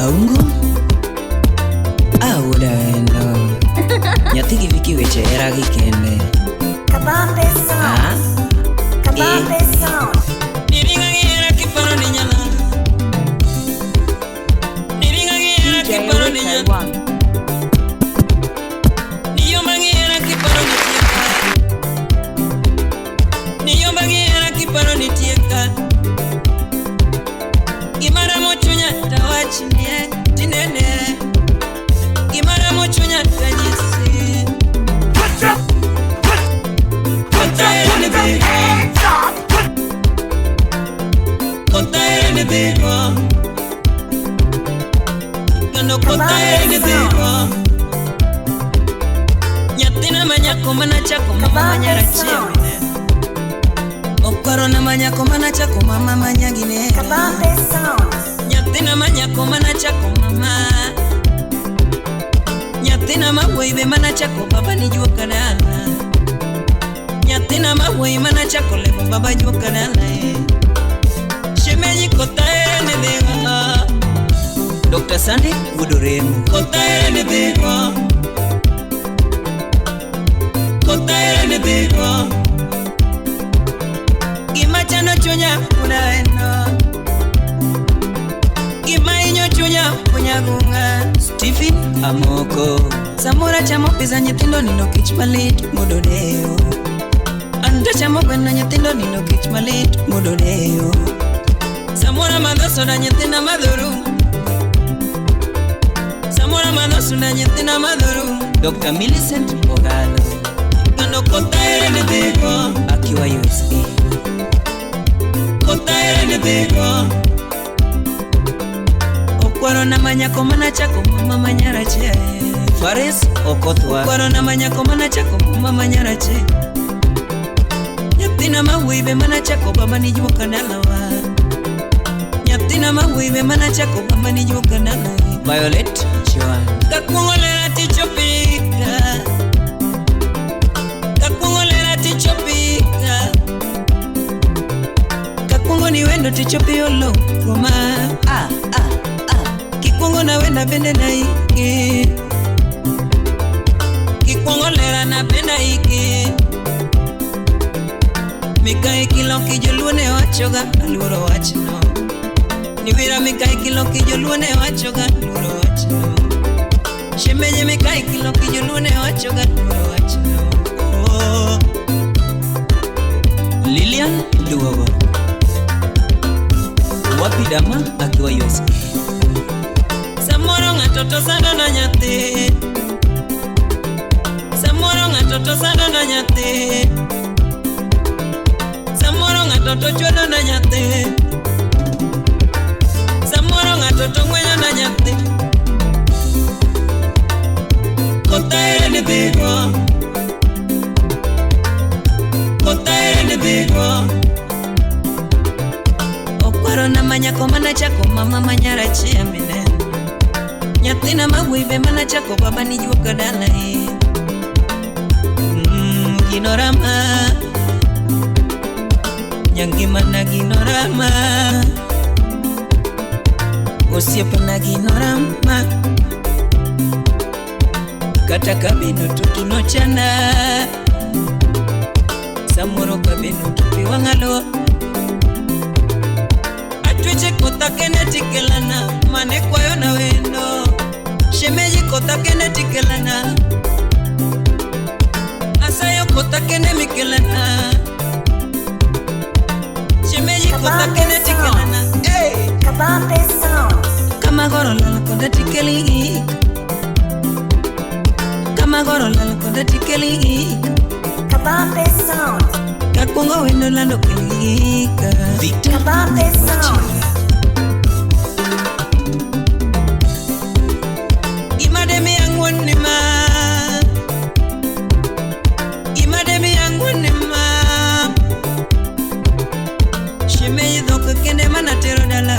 Aungo? Ah, wuoda endo. Nyathi gi Viki weche hera gi kende. Kabambe Ah? Sound. Kabambe Sound. Niringa gi hera kiparo ni nyala. Niringa gi hera DJ kiparo ni Rico nyala. 1. Niyomba gi hera kiparo ni tieka. Niyomba gi hera kiparo ni tieka. Gima ramo chunya tawachnie tinene. Gima ramo chunya tanyisi. Kota hera ni dhigo. Kota hera ni dhigo. Kendo kota hera ni dhigo. Nyathina ma nyako mana chako mama manyara chiewe. Okwaro na manyako mana chako mama manyagine. Kabambe Sound. Nyathina ma nyako mana chako mama. Nyathina ma wuoyi be mana chako baba ni juoka dala. Nyathina ma wuoyi mana chako lemo baba juoka dala e. Shemeji kotha ere ni dhigo. Dr. Sandy wuod Oremo. Kotha ere ni dhigo. Kotha ere ni dhigo. Gima chando chunya kuna eno. Gima hinyo chunya kunyagunga. Stephen Amoko. Samora chamo pesa nyithindo nindo kich malit mondo deyo. Anto chamo gweno nyithindo nindo kich malit mondo deyo. Samora madho soda nyithinda madho rum. Samora madho soda nyithinda madho rum. Dr. Millicent Ogalo. Kendo kotha ere ni dhigo. Akiwa USA. Kotha ere ni dhigo. Okwaro na manyako mana chako mama manyara che. Faris Okothwa. Okwaro na manyako mana chako mama manyara che. Nyathina ma wuoyi be mana chako baba ni juoka dalawa. Nyathina ma wuoyi be mana chako baba ni juoka dalawa. Violet Joan. Kakuongo lera tichopika. Kakuongo lera tichopika. Kakuongo ni wendo tichopi olo kuoma. Ah, ah, ah. Kikuongo na wenda bende na iki. Kikuongo lera na benda iki. Mikae kiloki joluo ne wachoga aluoro wachno. Niwira mikae kiloki joluo ne wachoga aluoro wachno. Shemeje mikae kiloki joluo ne wachoga aluoro wachno. Oh. Lilian Duogo. Wapi dama akiwa USA. Samoro ng'ato to sando na nyathi. Samoro ng'ato to sando na nyathi. Samoro ng'ato to chwado na nyathi. Samoro ng'ato to ng'wenyo na nyathi. Kotha ere ni dhigo. Kotha ere ni dhigo. Okwaro na manyako mana chako mama manyara chia mine. Nyathina ma wuoyi be mana chako baba ni juoka dala e. Gino rama. Nyangima na gino rama. Osiepna gino rama. Kata kabeno to gino chanda. Samoro kabeno to pi wang'alo. Atweche kotha kende tikelana mane kwayo na wendo. Shemeji kotha kende tikelana. Asayo kotha kende mikelana. Shemeji kotha kende tikelana. Hey! Kabambe Sound. Kama goro lal koda tikeli gik. Kama goro lal koda tikeli gik. Kabambe Sound. Kakuongo wendo lando kel gik. Victor Kabambe Sound. Gima de miya ng'won ni ma. Gima de miya ng'won ni ma. Shemeji dhok kende mana tero dala.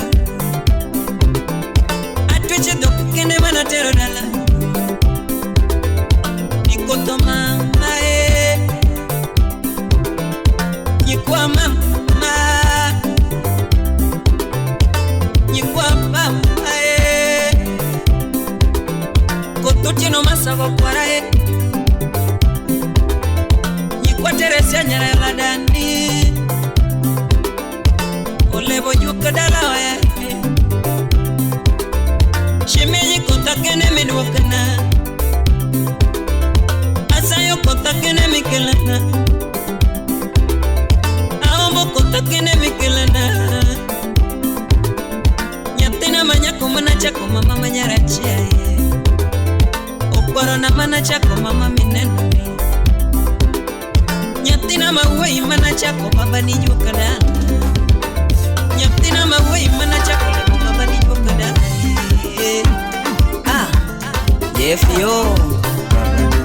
Atweche dhok kende mana tero dala. Nikoto mama e. Nyikwa mama. Otieno masago kwarae Nyikwateresia nyara ladani Olebo juka dalawe Shemeji kotakene midwakana Asayo kotakene mikelana Aombo kotakene mikelana Nyatina manyako manachako mama manyarachia Okwaro na manachako mama mineno Nyatina mawei manachako baba nijuka dala Nyatina mawei manachako baba nijuka dala. Ah, Jeff yo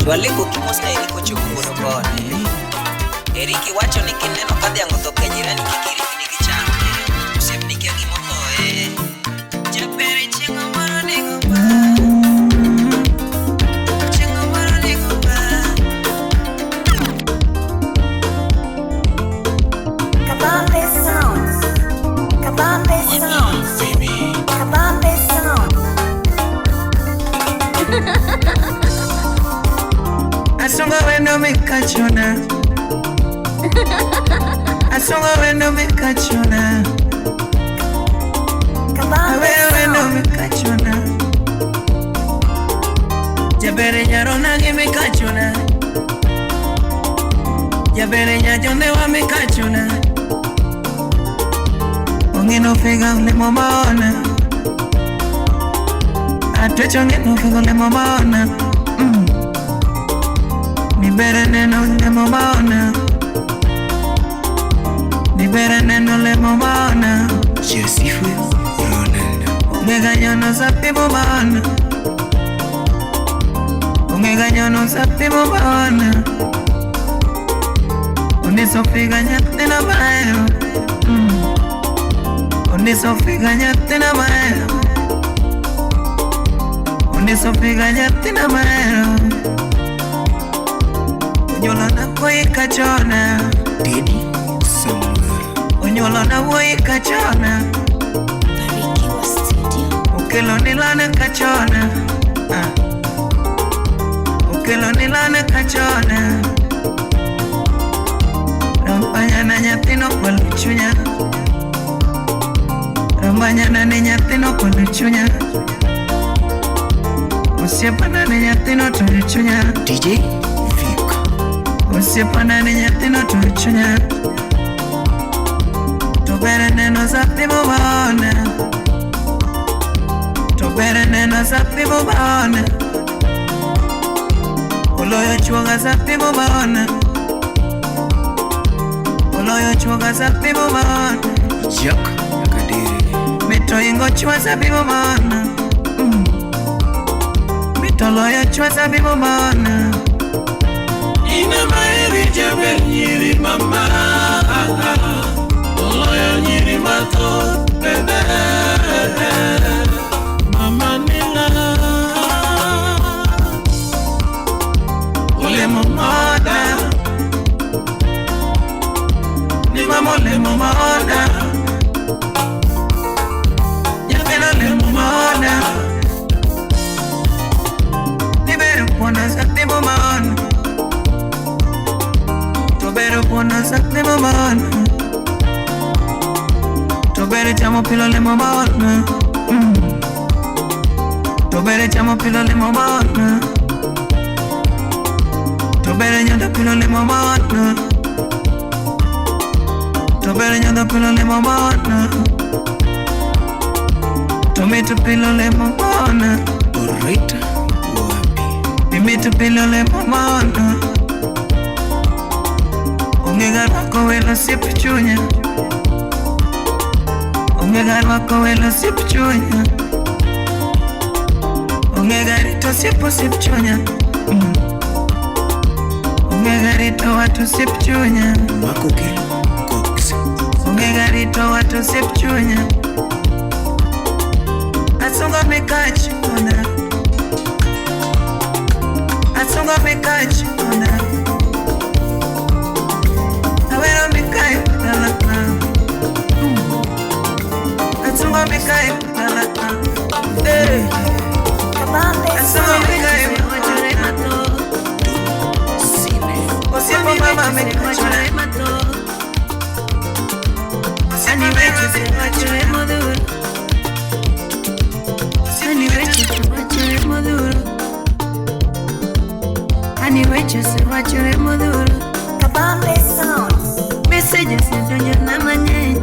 Chwaliko kimosta iliko chukuno kone Eriki wacho ni kineno kadhi angotoke jirani kikiri kinikichame Usiepniki agimotoe Japere chingo moro nigo ba Chingo moro nigo ba. Kabambe Sounds. Kabambe Sounds. Kabambe Sounds. Asonga wendo mikachona Asonga wendo mikachona Kabambe Awe wendo Sounds. mikachona Jabere nyarona gi mikachona Jabere nyajonde wa mikachona Ongino figa ulemo maona Atwecho ngino figa ulemo maona Nibere neno ulemo maona Nibere neno ulemo maona Joseph Ronaldo. Ongega nyono sapibo maona Ongega nyono sapibo maona Onisofiga nyatina maero Onisofiga nyatina maero Onisofiga nyatina maero Onyuolo na wuoyi kachona Teddy Samuel. Onyuolo na wuoyi kachona Barikiwa Studio. Okelo ni lana kachona Okelo ni lana kachona Rambanyana nyathino kwalo chunya Rambanyana ne nyathino kwalo chunya Osiepana ne nyathino toyo chunya DJ Vic. Osiepana ne nyathino toyo chunya To ber neno zabibu maona To ber neno zabibu maona Oloyo chuoga zabibu maona Oloyo chuoga zabibu maona Jack Kadere. Mito ingo chwa zabibu maona Mito loyo chwa zabibu maona Ina maeri jaber nyiri mama Oloyo nyiri mathoth bebe Mama ninga Olemo maona Ni mama olemo maona Nyathino olemo maona Ni ber puono zabibu maona To ber puono zabibu maona To ber chamo pilo olemo maona To ber chamo pilo olemo maona To ber nyodho pilo olemo maona To ber nyodho pilo olemo maona To mit pilo olemo maona Orita Wapi. Mito pilo olemo maona Onge gar rwako welo osiep chunya Onge gar rwako welo osiep chunya Onge gar rito osiep osiep chunya Onge gar rito wat osiep chunya Mako Kelo Cox. Onge gar rito wat osiep chunya Asungo mikachona Asungo mikachona Awero mikayo dalana Asungo mikayo dalana Kabambe Asungo Sounds. mikayo Kabambe Sounds. Messages donyo na manye.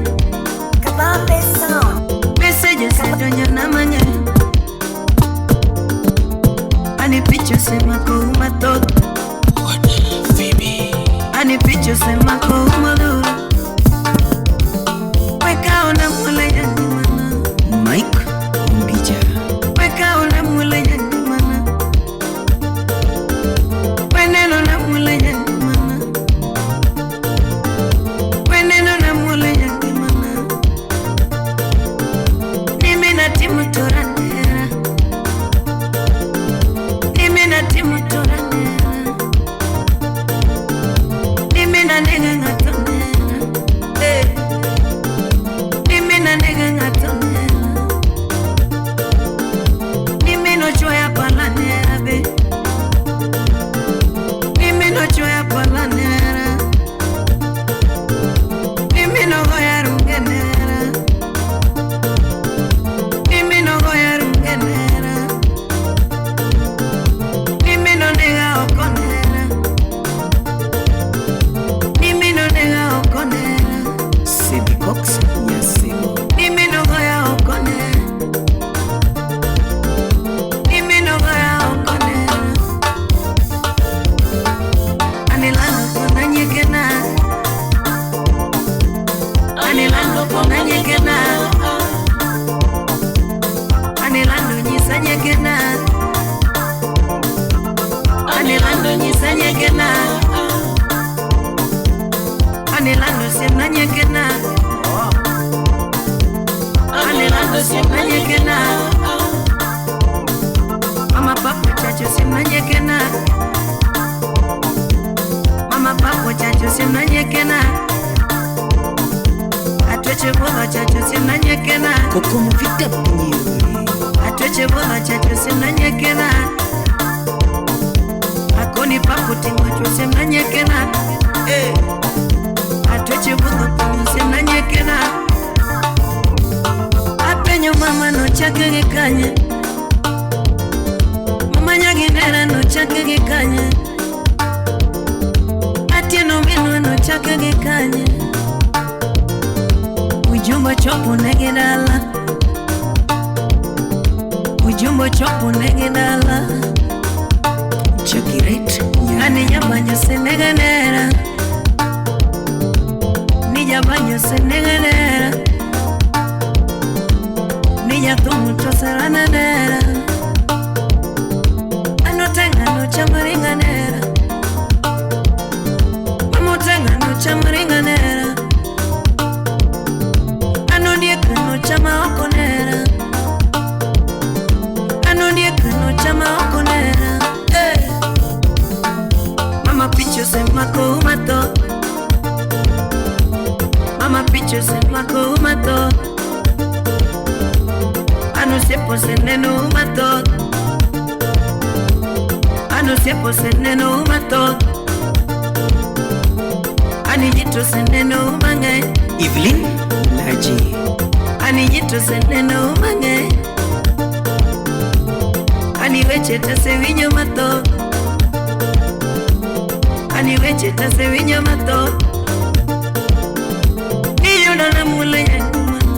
Kabambe Sound. Messages donyo na manye. Ani picha sema ko matot. Ani picha sema ko maduro. Weka ona mula yangu mana. Mike Mbija. Weka ona mula yangu mana. Weneno na mula yangu mana. Weneno na mula yangu mana. Nime na timu toranera. Nime na timu toranera. Nime na nega ngatonera. Eh. Nime na nega ngatonera. Nime no choya palanera be. Nime no choya palanera. Nime no goya rungenera. Nime no goya rungenera. Nime no nega okonera. Nime no nega okonera. Sebi Cox Nyasebo. Nime no goya okonera. Nime no goya okonera. Anelando kona nyekena. Anelando kona nyekena. Anelando nyisa nyekena. Anelando nyisa nyekena. Anelando semna nyekena. Anelando semna nyekena. Mama papo chacho semna nyekena. Mama papo chacho semna nyekena. Atweche boba chacho semna nyekena. Koko Mvita Pinyeri. Atweche boba chacho semna nyekena. Akoni papo tingo semna nyekena. Eh. Atweche boba papo semna nyekena. Apenyo mama no chake gikanye. Mama nyaginera no chake gikanye. Atieno minwe no chake gikanye. Ujumbe chopo negedala. Ujumbe chopo negedala. Jakiret Ani Nyara. jabanyo seneganera. Ni jabanyo seneganera. Ni jatumu tosarananera. Anotenga no chamaringanera. Mamotenga no chamaringanera. Anondieka no chama okonera. Anondieka no chama okonera. Eh. Mama picho se mako umato. Mama picho se mako umato. Anu sepo se neno umato. Anu sepo se neno umato. Ani jito se neno umange. Evelyn Laji. Ani jito se neno umange. Ani weche tase winyo mato. Ani weche tase winyo mato. Niyuda na mula yangu mana.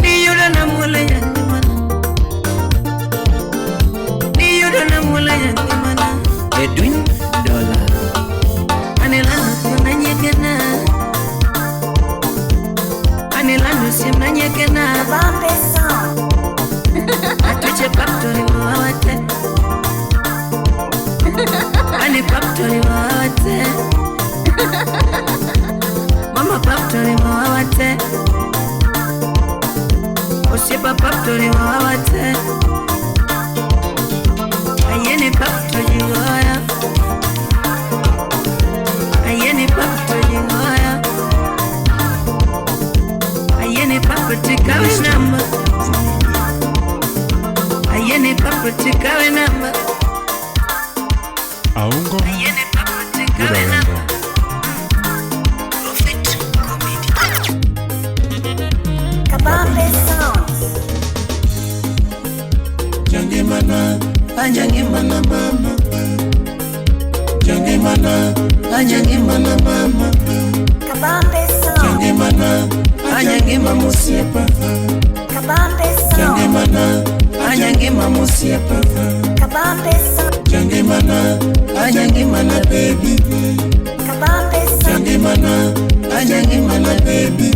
Niyuda na mula yangu mana. Niyuda na mula yangu mana. Edwin Dollar. Anelando kuna nyekena. Anelando simna nyekena. Kabambe Sound. Atuche paptori mwawate. Ani paptori mwawate. Mama paptori mwawate. Osiepa paptori mwawate. Ayeni paptori ngoya. Ayeni paptori ngoya. Ayeni paptori kawe namba. Ayeni paptori kawe namba. Aungo Ayeni paptori Anjangimana mama. Jangimana, anjangimana mama. Kabambe Sound. Jangimana, anjangima musiepa. Kabambe Sound. Jangimana, anjangima musiepa. Kabambe Sound. Jangimana, anjangimana baby. Kabambe Sound. Jangimana, anjangimana baby.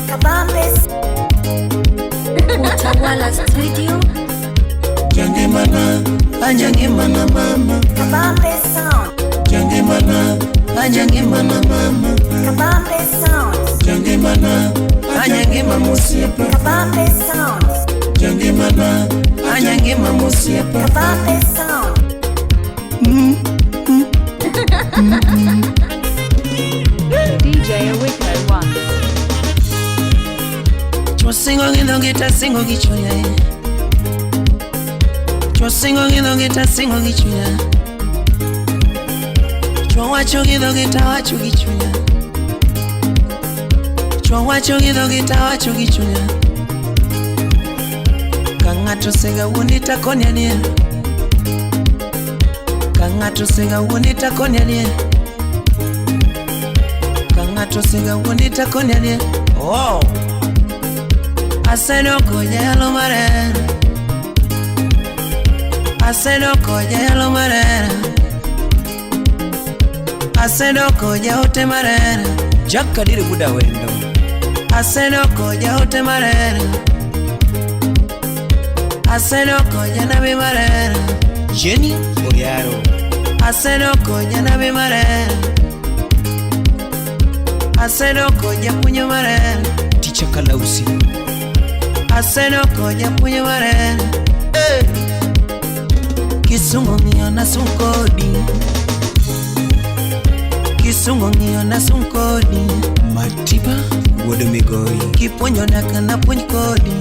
Kabambe Sound. Utawala Studio. Jangimana, anjangimana mama. Kabambe Sound. Jangimana, anjangimana mama. Kabambe Sound. Jangimana, anjangima musiepa. Kabambe Sound. Jangimana, anjangima musiepa. Kabambe Sound. DJ Awiko 1. Chosingo ngidho singo gichunya. Chosingo ngidho singo gichunya. Chowacho ngidho wacho gichunya. Chowacho ngidho wacho gichunya. Ka ng'ato sega wuondi takonya nie. Ka ng'ato sega wuondi takonya nie. Ka ng'ato sega wuondi takonya nie. Oh! Asedoko jalo marera. Asedoko jalo marera. Asedoko jaote marera. Jack Kadiri Buda Wendo. Asedoko jaote marera. Asedoko janabi marera. Jenny Oyaro. Asedoko janabi marera. Asedoko japunyo marera. Teacher Kalausi. Asedoko japunyo marera. Eh. Kisungu ng'iyo na sunkodi. Kisungu ng'iyo na sunkodi. Matiba Wuod Migori. Kipuonjo dak na puonj kodi.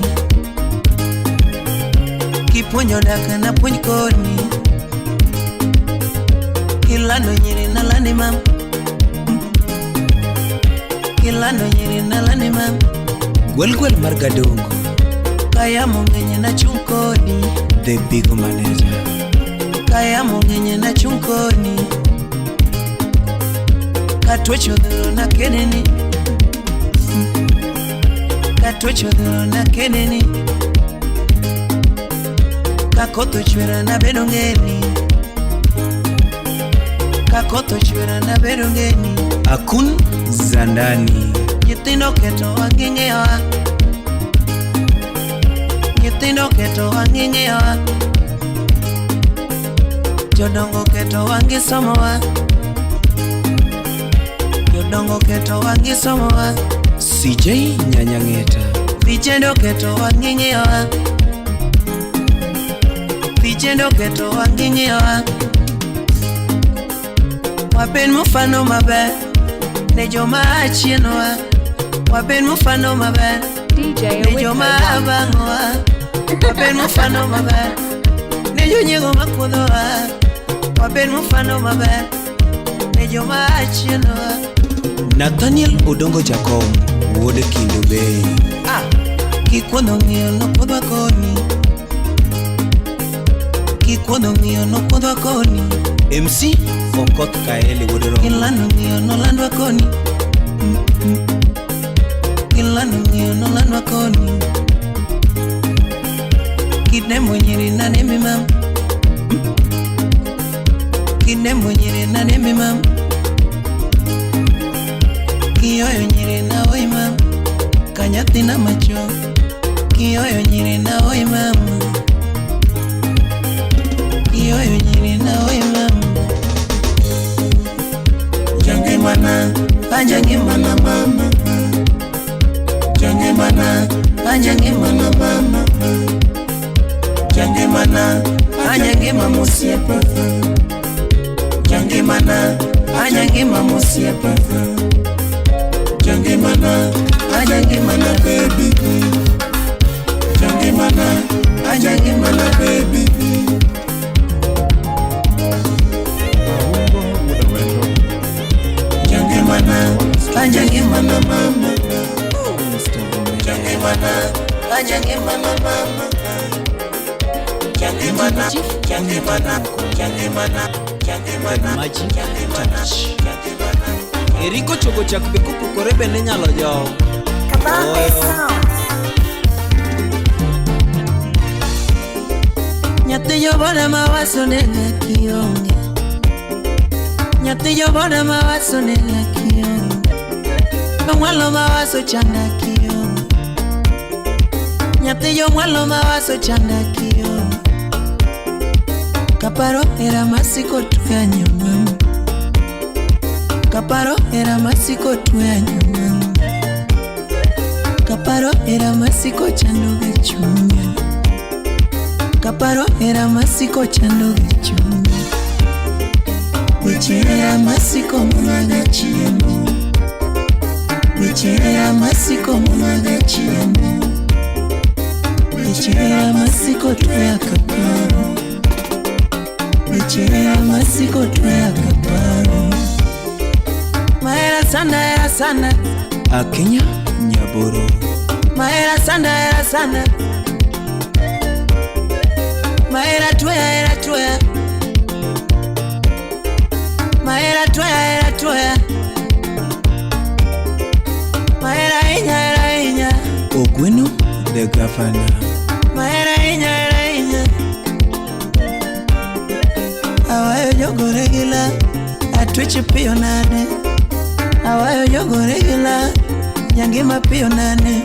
Kipuonjo dak na puonj kodi. Kilando nyiri na landi mam. Kilando nyiri na landi mam. Gwel gwel mar Gadongo. Kayamo ng'enye na chung kodi. The big manager. Kayamo ng'enye na chung kodi. Katuocho dhuro na keneni. Katuocho dhuro na keneni. Kakoth ochwera na bedo ngeni. Kakoth ochwera na bedo ngeni. Akun Zandani. Nyithindo keto wang'ing'iyowa. Nyithindo keto wang'ing'iyowa. Jodongo keto wangisomowa. Jodongo keto wangisomowa. CJ Nyanyang'eta. Vijendo keto wang'ing'iyowa. Vijendo keto wang'ing'iyowa. Wabed mufano maber ne joma achienowa. Wabed mufano maber DJ ne Awiko joma 1. abang'owa. Wabed mufano maber ne jonyiego makuodhowa. Wabed mufano maber ne joma achienowa. Nathaniel Odongo Jakom Wuod Kindo Bay. Ah, kikuodho ng'iyo nokuodhwa koni. Kikuodho ng'iyo nokuodhwa koni. MC Okoth Kaeli Wuod Romo. Kilando ng'iyo nolandwa koni. Kilando ng'iyo nolandwa koni. Kidemo nyiri nanemi mam. Kidemo nyiri nanemi mam. Kiyoyo nyiri na oi mam. Kanyathina macho. Kiyoyo nyiri na oi mam. Kiyoyo nyiri na oi mam. Jangimana, anjangimana mama. Jangimana, anjangimana mama. Jangimana, anjangima musiepa. Jangimana, anjangima musiepa. Jangimana, anjangimana baby. Jangimana, anjangimana baby. Aungo Wuod Awendo. Jangimana, anjangimana mama. Mr. Vumilia. Jangimana, anjangimana mama. Chief Magic Touch. Eriko chogo chak be kopukore bende nyalo jow. Kabambe Sound. Nyathi jobona mawaso nega kionge. Nyathi jobona mawaso nega kionge. Mwalo mawaso chanda kionge. Nyathi jomwalo mawaso chanda kionge. Kaparo era masiko tuya nyuma. Kaparo era masiko tuya nyuma. Kaparo era masiko chando gachunya. Kaparo era masiko chando gachunya. Wichera masiko munaga chiemo. Wichera masiko munaga chiemo. Wichera masiko tuya kaparo. Wichera masiko tuya kaparo. Mahera sana era sana. Akenya Nyaboro. Mahera sana era sana. Mahera tuya era tuya. Mahera tuya era tuya. Mahera inya era inya. Ogweno the governor. Mahera inya era inya. Awayo jogore gila atwichi piyo nade. Awayo jogore gila nyangima piyo nade.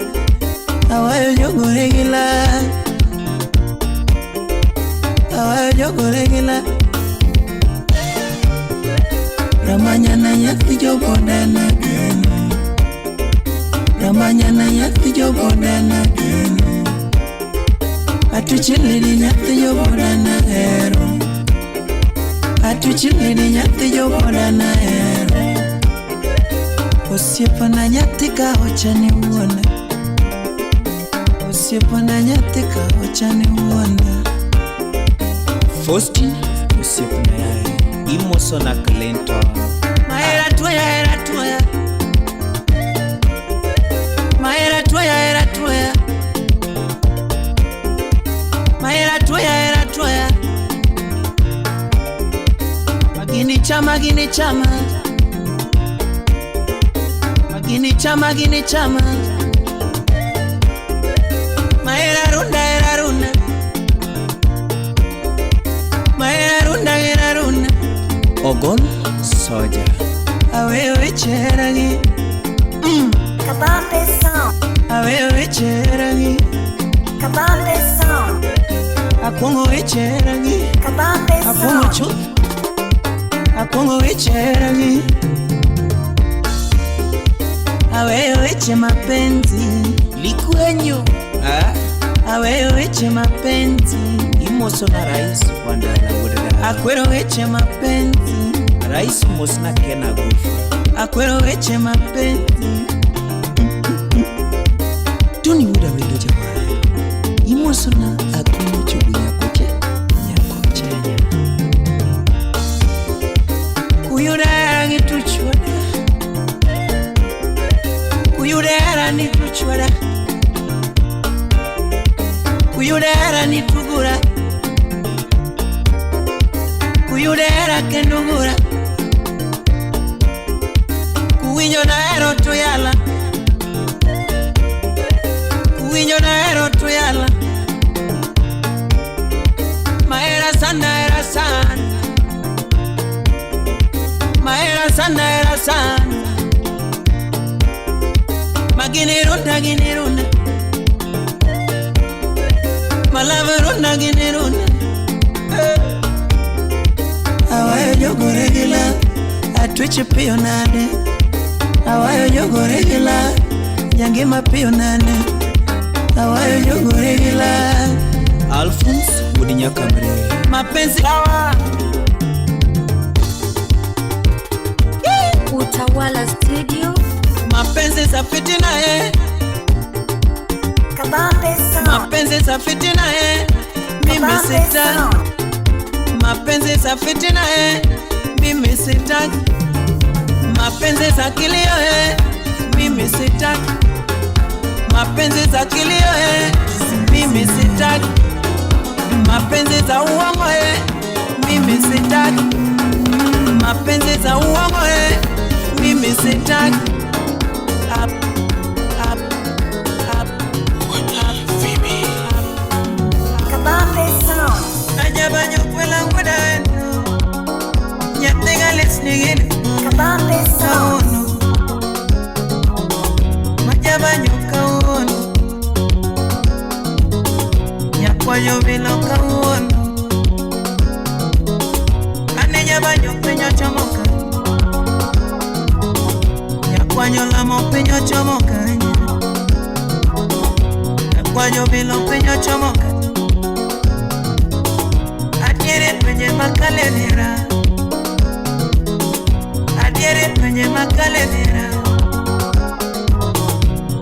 Awayo jogore gila. Awayo jogore gila. Ramanyana nyathi joboda na geno. Ramanyana nyathi joboda na geno. Atuchilini nyathi joboda na hero. Atuchilini nyathi joboda na hero. Osiepna nyathi ka ochani wuona. Osiepna nyathi ka ochani wuona. Faustin osiepna yaye. Imoso na Clinton. Mahera tuya era tuya. Mahera tuya era tuya. Mahera tuya era tuya. Magini chama gini chama. Magini chama gini chama. Mahera runda era runda. Mahera runda era runda. Ogon Soja. Awewe cheragi. Kabambe Sound. Awewe cheragi. Kabambe Sound. Akwongo wecheragi. Kabambe Akwongo Sound. chuth. Akwongo wecheragi. Awewe weche mapenzi. Likwenyo. Ah? Awewe weche mapenzi. Imoso na Rais Wandala wuod. Akwero weche mapenzi. Rais mosna Ken Agufa. Akwero weche mapenzi. Tony wuod Awendo jawar. Imoso na Akunyo Chogo Nyakoche. Nyakoche. Kuyudera ngituchwada. Kuyudera nituchwada. Kuyudera nitugura. Kuyudera kendugura. Kuwinjo nahero tuyala. Kuwinjo nahero tuyala. Mahera sana era sana. Mahera sana era sana. Magini runda gini runda. Malava runda gini runda. Awayo jogore gila. Atwichi piyo nade. Awayo jogore gila. Nyangima piyo nade. Awayo jogore gila. Alphonse wuod Nyakamre. Mapenzi hawa. Utawala Studio. Mapenzi za fitina eh. Kabambe Sound. Mapenzi za fitina eh. Mimi Kabambe sitaki. Sound. Mapenzi za fitina eh. Mimi sitaki. Mapenzi za kilio eh. Mimi sitaki. Mapenzi za kilio eh. Mimi sitaki. Mapenzi Hadithi za uongo mimi sitaki. Up, up, up, up. Kabambe Sound. Ajabanyo kwela ngweda wendo. Nyatega lesnigini. Kabambe Sound. Kaono. Majabanyo kaono. Nyakwayo bilo kaono. Ane jabanyo penyo chomoka. Nyakwayo lamo penyo chomoka. Nyakwayo bilo penyo chomoka. Adiere penye makalenera. Adiere penye makalenera.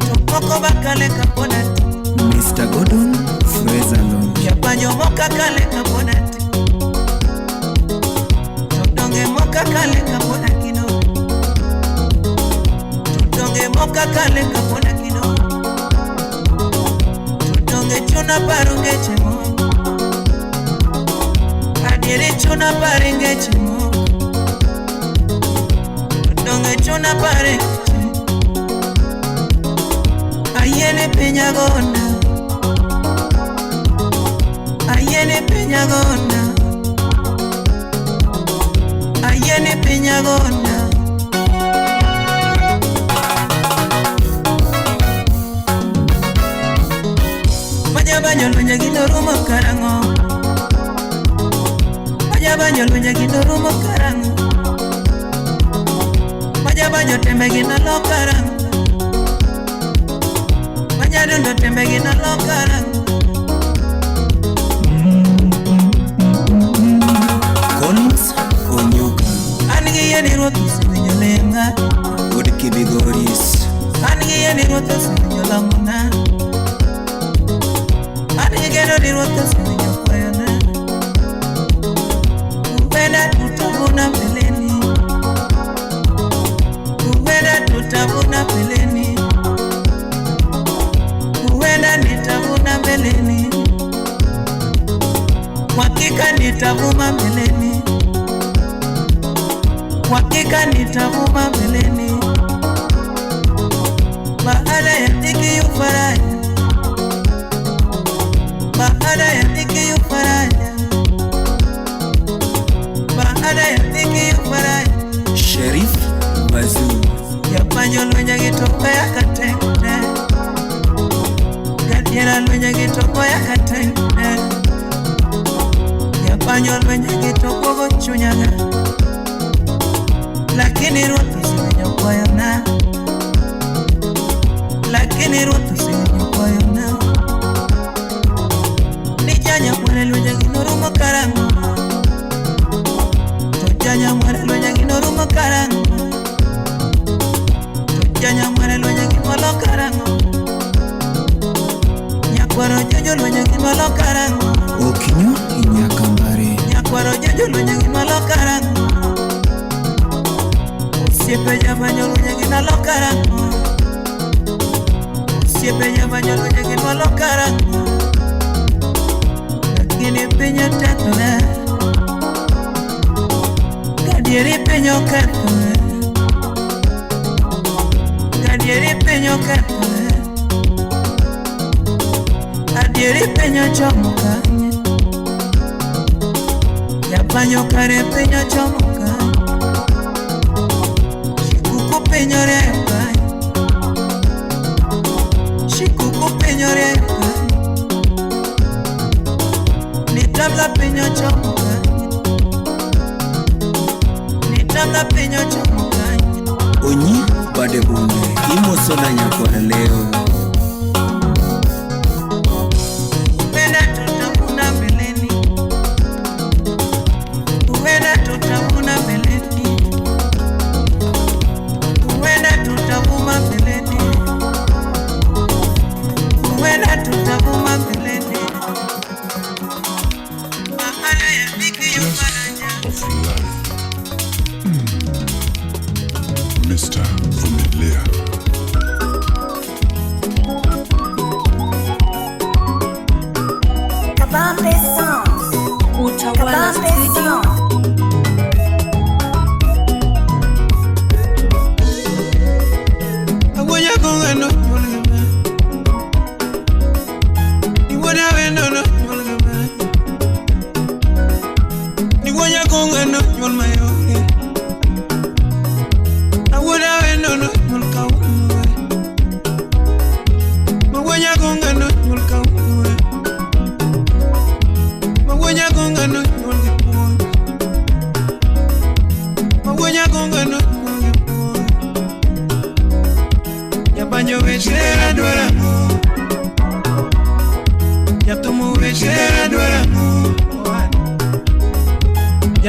Topoko bakale kaponati. Mr. Gordon Fraser Lounge. Japanyo moka kale kaponati. Todonge moka kale kapona kino. Todonge moka kale kapona kino. Todonge chuna parunge chemo. Adiere chuna parunge chemo. Todonge chuna parunge chemo. Ayene peña gona. Ayene peña gona. Ayene peña gona. Majabanyo lwenye ginorumo karango. Majabanyo lwenye ginorumo karango. Majabanyo tembe ginalo karango. Majadundo tembe ginalo karango. Collins Onyuka. An gi yie ni Ruoth osewinjo lemna. Wuod Kibigoris. An gi yie ni Ruoth osewinjo lamona. An gi geno ni Ruoth osewinjo kwayona. Huenda tutavuna mbeleni. Huenda tutavuna mbeleni. Huenda nitavuna mbeleni. Hakika nitavuma mbeleni. Hakika nitavuma mbeleni. Baada ya dhiki yu faraja. Baada ya dhiki yu faraja. Baada ya dhiki yu faraja. Sheriff Bazoo. Japanyo lwenye gitoko ya katende. Gadiera lwenye gitoko ya katende. Japanyo lwenye gitoko gochunyaga. Lakini Ruoth osewinjo kwayona. Lakini Ruoth osewinjo kwayona. Ni janya mwere lwenye ginorumo karang'o. To janya mwere lwenye ginorumo karang'o. To janya mwere lwenye ginolo karang'o. Nyakwaro jojo lwenye ginolo karang'o. Okinyo Inyakambare. Nyakwaro jojo lwenye ginolo karang'o. Osiepe jabanyo lwenye ginolo karang'o. Osiepe jabanyo lwenye ginolo karang'o. Lakini piny okethore. Gadieri piny okethore. Gadieri piny okethore. Adieri piny ochomo kanye. Japanyo kare piny ochomo kanye. Shikuku piny orieyo kanye. Shikuku piny orieyo kanye. Nitabla piny ochomo kanye. Nitabla piny ochomo kanye. Onyi Bade Bunde. Imosona nyakwar leo. Huenda tutavuna mbeleni. Huenda tutavuna mbeleni. Huenda tutavuma mbeleni. Huenda tutavuma mbeleni. Baada ya dhiki yu faraja. Of love. Mr. Vumilia. Kabambe Sound. Utawala Kabambe Studio. Sound.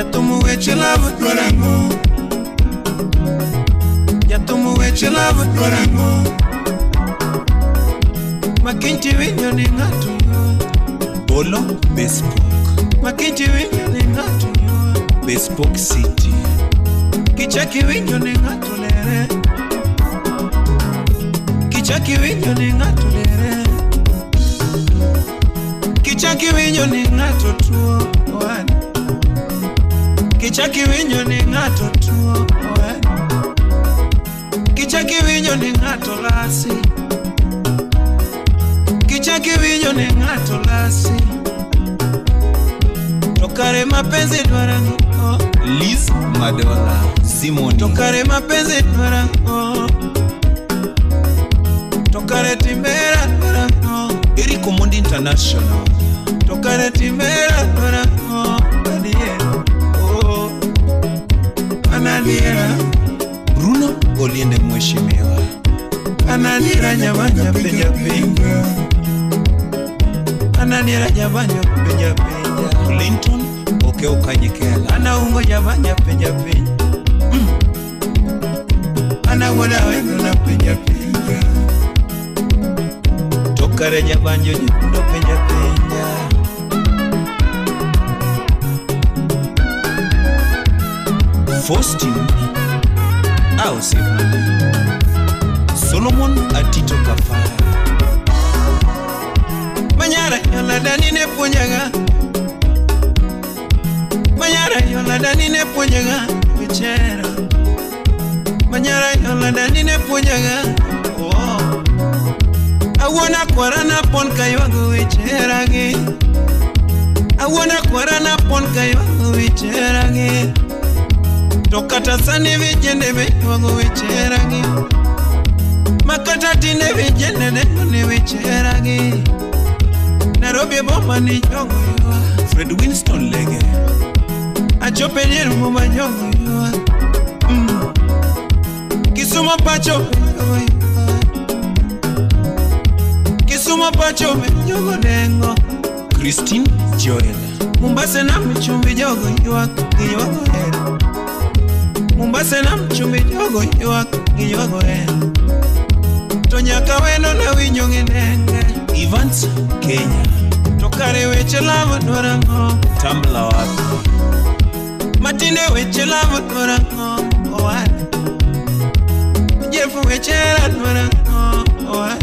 Jatumu weche love dwarango. Jatumu weche love dwarango. Makinti winyo ni ng'ato yo. Bolo Bespoke. Makinti winyo ni ng'ato yo. Bespoke City. Kichaki winyo ni ng'ato lere. Kichaki winyo ni ng'ato lere. Kichaki winyo ni ng'ato tuo oana. Kichaki winyo ni ng'ato tuo oana. Kichaki winyo ni ng'ato lasi. Kichaki winyo ni ng'ato lasi. Tokare mapenzi dwarango. Liz Madola Simoni. Tokare mapenzi dwarango. Tokare timbera dwarango. Eric Omondi International. Tokare timbera dwarango. Adiera. Oh. Anadiera. Bruno Oliende mheshimiwa. Anadiera nyabanya penja penja. Anadiera nyabanya penja penja. Clinton Okeo Kanyikela. Anaungo nyabanya penja penja. Anagoda wendo na penja penja. Tokare nyabanjo nyikundo penja penja. Faustin Ausipani. Solomon Atito Kafara. Manyara yola dani ne puonjaga. Manyara yola dani ne puonjaga wichera. Manyara yola dani ne puonjaga. Oh. Awuona kwara na pon kaywago wichera gi. Awuona kwara na pon kaywago wichera gi. To kata sani vijende be ywago wichera gi. Makata tinde vijende dengo ni wichera gi. Nairobi boma ni jogo ywa. Fred Winston Lege. Achope dier muma jogo ywa. Kisumu pacho jogo ywa. Kisumu pacho jogo dengo. Christine Joel. Mombasa na mchumbi jogo ywak giywago hera. Mombasa na mchumbi jogo ywak giywago hera. To nyaka wendo na winjo gi nenge. Evans Kenya. To kare weche love dwarango. Tambla wapi. Matinde weche love dwarango. Owana. Jeff weche hera dwarango. Owana.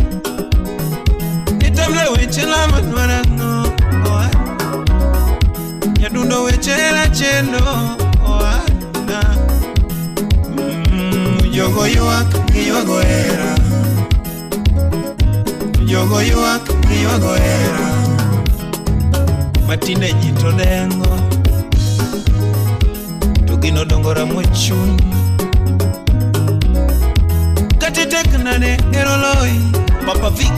Nitamla weche love dwarango. Owana. Nyadundo weche hera chendo. Owana. Jogo ywak giywago hera. Jogo ywak giywago hera. Matinde ji to dengo. To gino dongo ramo chuny. Kati tek nade hero loyi. Papa Vic.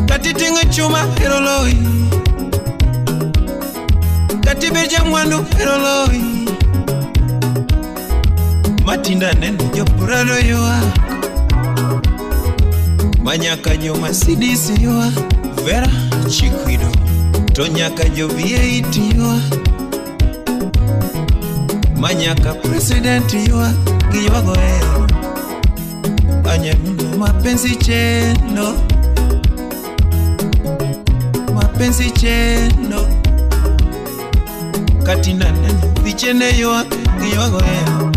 Kati ting'o chuma hero loyi. Kati beja mwandu hero loyi. Matinda neno joprado ywak. Manyaka jo Mercedes ywak. Vera Chikwido. To nyaka jo V8 ywak. Manyaka president ywak giywago hera. Anyanuno mapenzi chendo. Mapenzi chendo. Katinda neno vichende ywak giywago hera.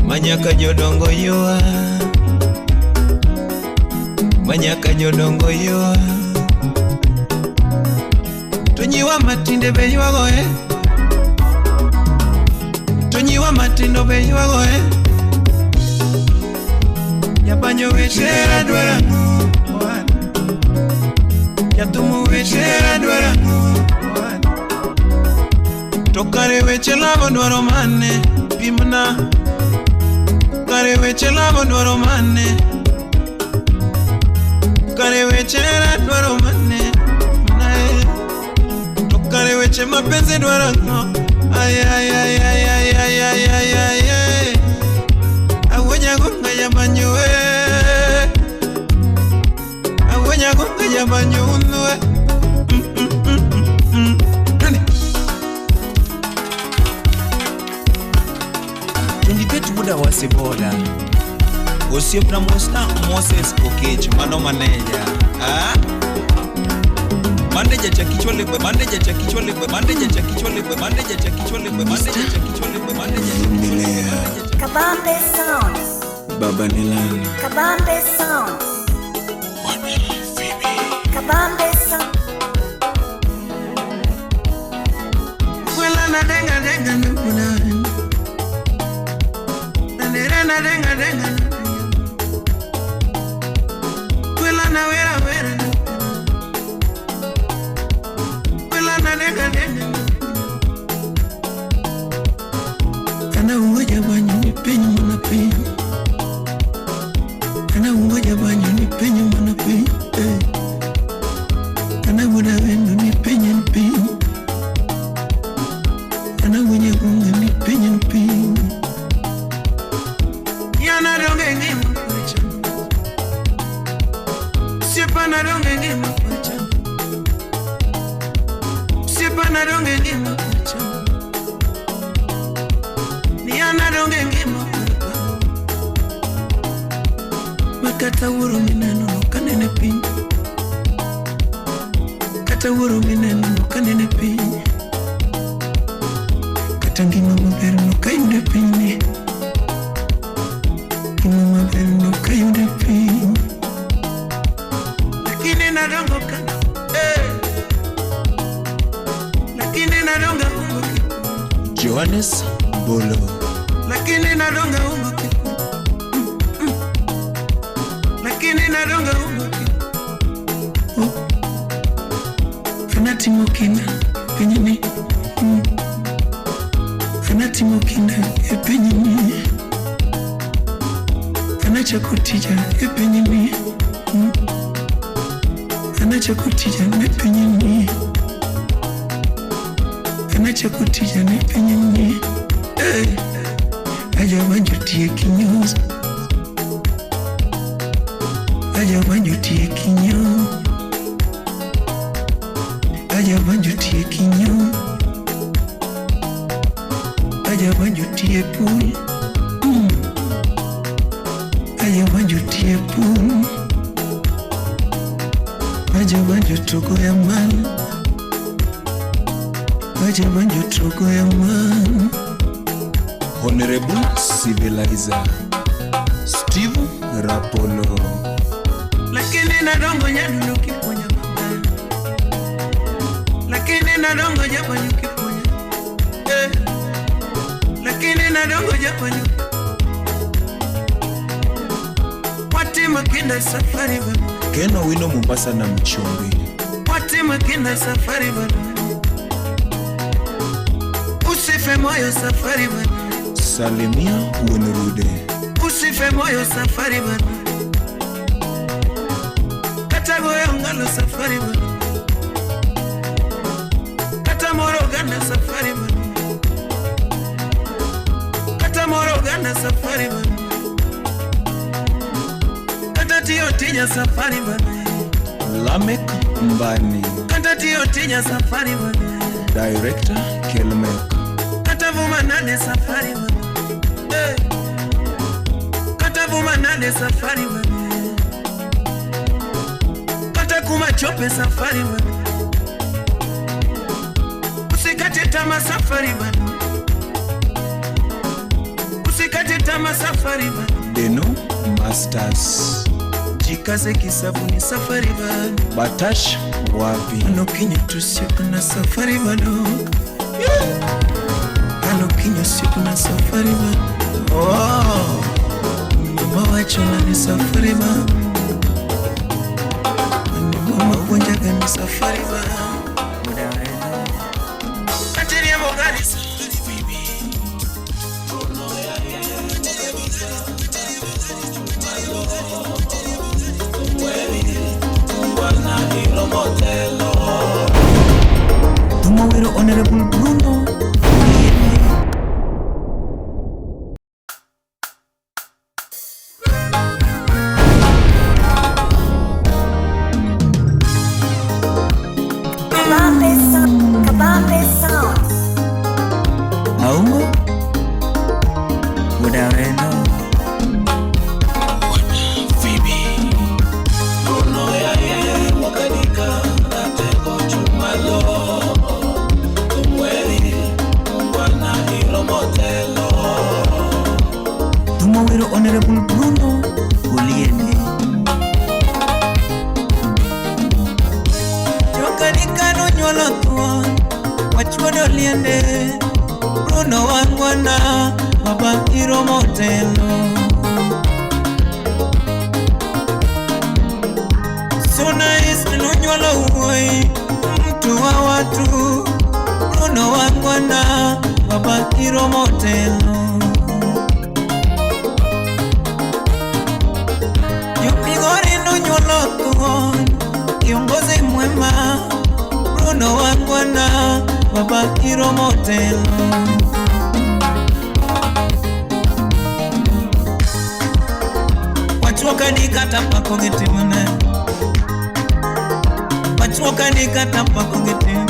Manyaka jodongo ywak. Manyaka jodongo ywak. To nyiwa matinde be ywago e. To nyiwa matindo be ywago e. Jabanjo weche hera dwarango. Jatumu weche hera dwarango. To kare weche love dwaro mane pimna. Kare weche love dwaro mane. Kare weche hera dwaro mane. To kare weche mapenzi dwaro ang'o. Ay ay ay ay ay ay ay ay ay ay. Awuonya gonga jabanjo we. Awuonya gonga jabanjo unwe. Siboda. Osiepna mosna Moses Okech, mano maneja. Ah? Maneja cha kichwa lepe, maneja cha kichwa lepe, maneja cha kichwa lepe, maneja cha kichwa lepe, maneja cha kichwa lepe, maneja cha kichwa lepe. Kabambe Sounds. Baba Nilani. Kabambe Sounds. Kabambe Sounds. Wela na denga denga nukuna. Na nera na denga denga. Wela na wera wera. Wela na denga denga. Kana ungoja banyu ni penyu mwana penyu. Kana ungoja banyu ni penyu mwana penyu. Kana buda wenu ni penyu ni penyu. Kana mwenye gunga ni penyu ni penyu. Yana donge ngima kwacha. Sipa na donge ngima kwacha. Sipa na donge ngima kwacha. Yana donge ngima kwacha. Makata wuro mineno no kanene piny. Kata wuro mineno no kanene piny. Kata ngima maber no kayude piny ni. Ngima maber no kayude piny. Lakini nadongo kana, eh. Lakini nadonga ungo kipu. Johannes Bolo. Lakini nadonga ungo kipu. Lakini nadonga ungo kipu. Oh. Fanatimo kina penyini. Fanatimo kina epenyini. Fanacha kutija epenyini. Fanacha kutija nepenyini. Fanacha kutija nepenyini. Hey. Aja wanjo tie kinyozi. Aja wanjo tie kinyo. Aja wanjo tie kinyo. Aja wanjo tie pool. Aja wanjo tie pool. Aja wanjo togo ya man. Aja wanjo togo ya man. Honorable Civilizer Steve Rapolo. Lakini nadongo nyadundo kiponya baba. Lakini nadongo japanyu kiponya. Eh. Lakini nadongo japanyu. Wati makinda safari baba. Keno wino Mombasa na Mchumbi. Wati makinda safari baba. Usife moyo safari baba. Salimia Wenrude. Usife moyo safari baba. Kata goyo ngalo safari baba. Kata moro gana safari baba. Kata moro gana safari baba. Kata tiyo tinya safari baba. Lamek Mbani. Kata tiyo tinya safari baba. Director Kelmek. Kata vuma nane safari baba. Hey. Kata vuma nane safari baba. Kata kuma chope safari baba. Usikate tamaa safari baba. Usikate tamaa safari baba. Deno Masters. Jikaze kisabuni safari baba. Batash wapi? Ano kinyo tusiku na safari bado. Ano kinyo siku na safari baba. Oh, mama wachona ni safari baba. Ni mama kunjaga ni safari baba. Katiria mogari safari bibi. Tumawero Honorable Bruno. Kabambe Sounds. Kabambe Sounds. Aungo Budaweno. nonyuolo thuon wachuodo liende Bruno wangwana baba iromo telo Suna East nonyuolo wuoyi mtu wa watu Bruno wangwana baba iromo telo Jomigori nonyuolo thuon kiongozi mwema Bruno wangwana baba iromo telo Wachuoka ni kata pako gi timne Wachuoka ni kata pako gi tim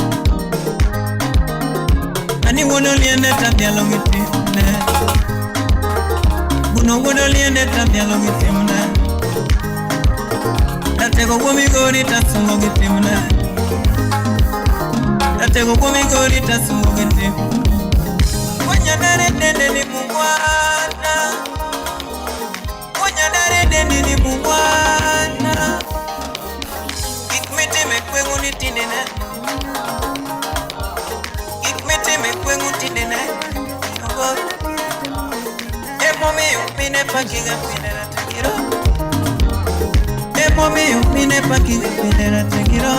Ani wuon oliende tadhialo gi timne Bruno wuon oliende tadhialo gi timne Ratego wuo Migori tasungo gi timne Ratego wuo Migori tasungo gi tim Wanyadare dende ni mungwana Wanyadare dende ni mungwana Gik mitime gweng'u ni tinde ne Gik mitime gweng'u tinde ne Emomiyo mine pakiga pile ratagiro Emomiyo mine pakiga pile ratagiro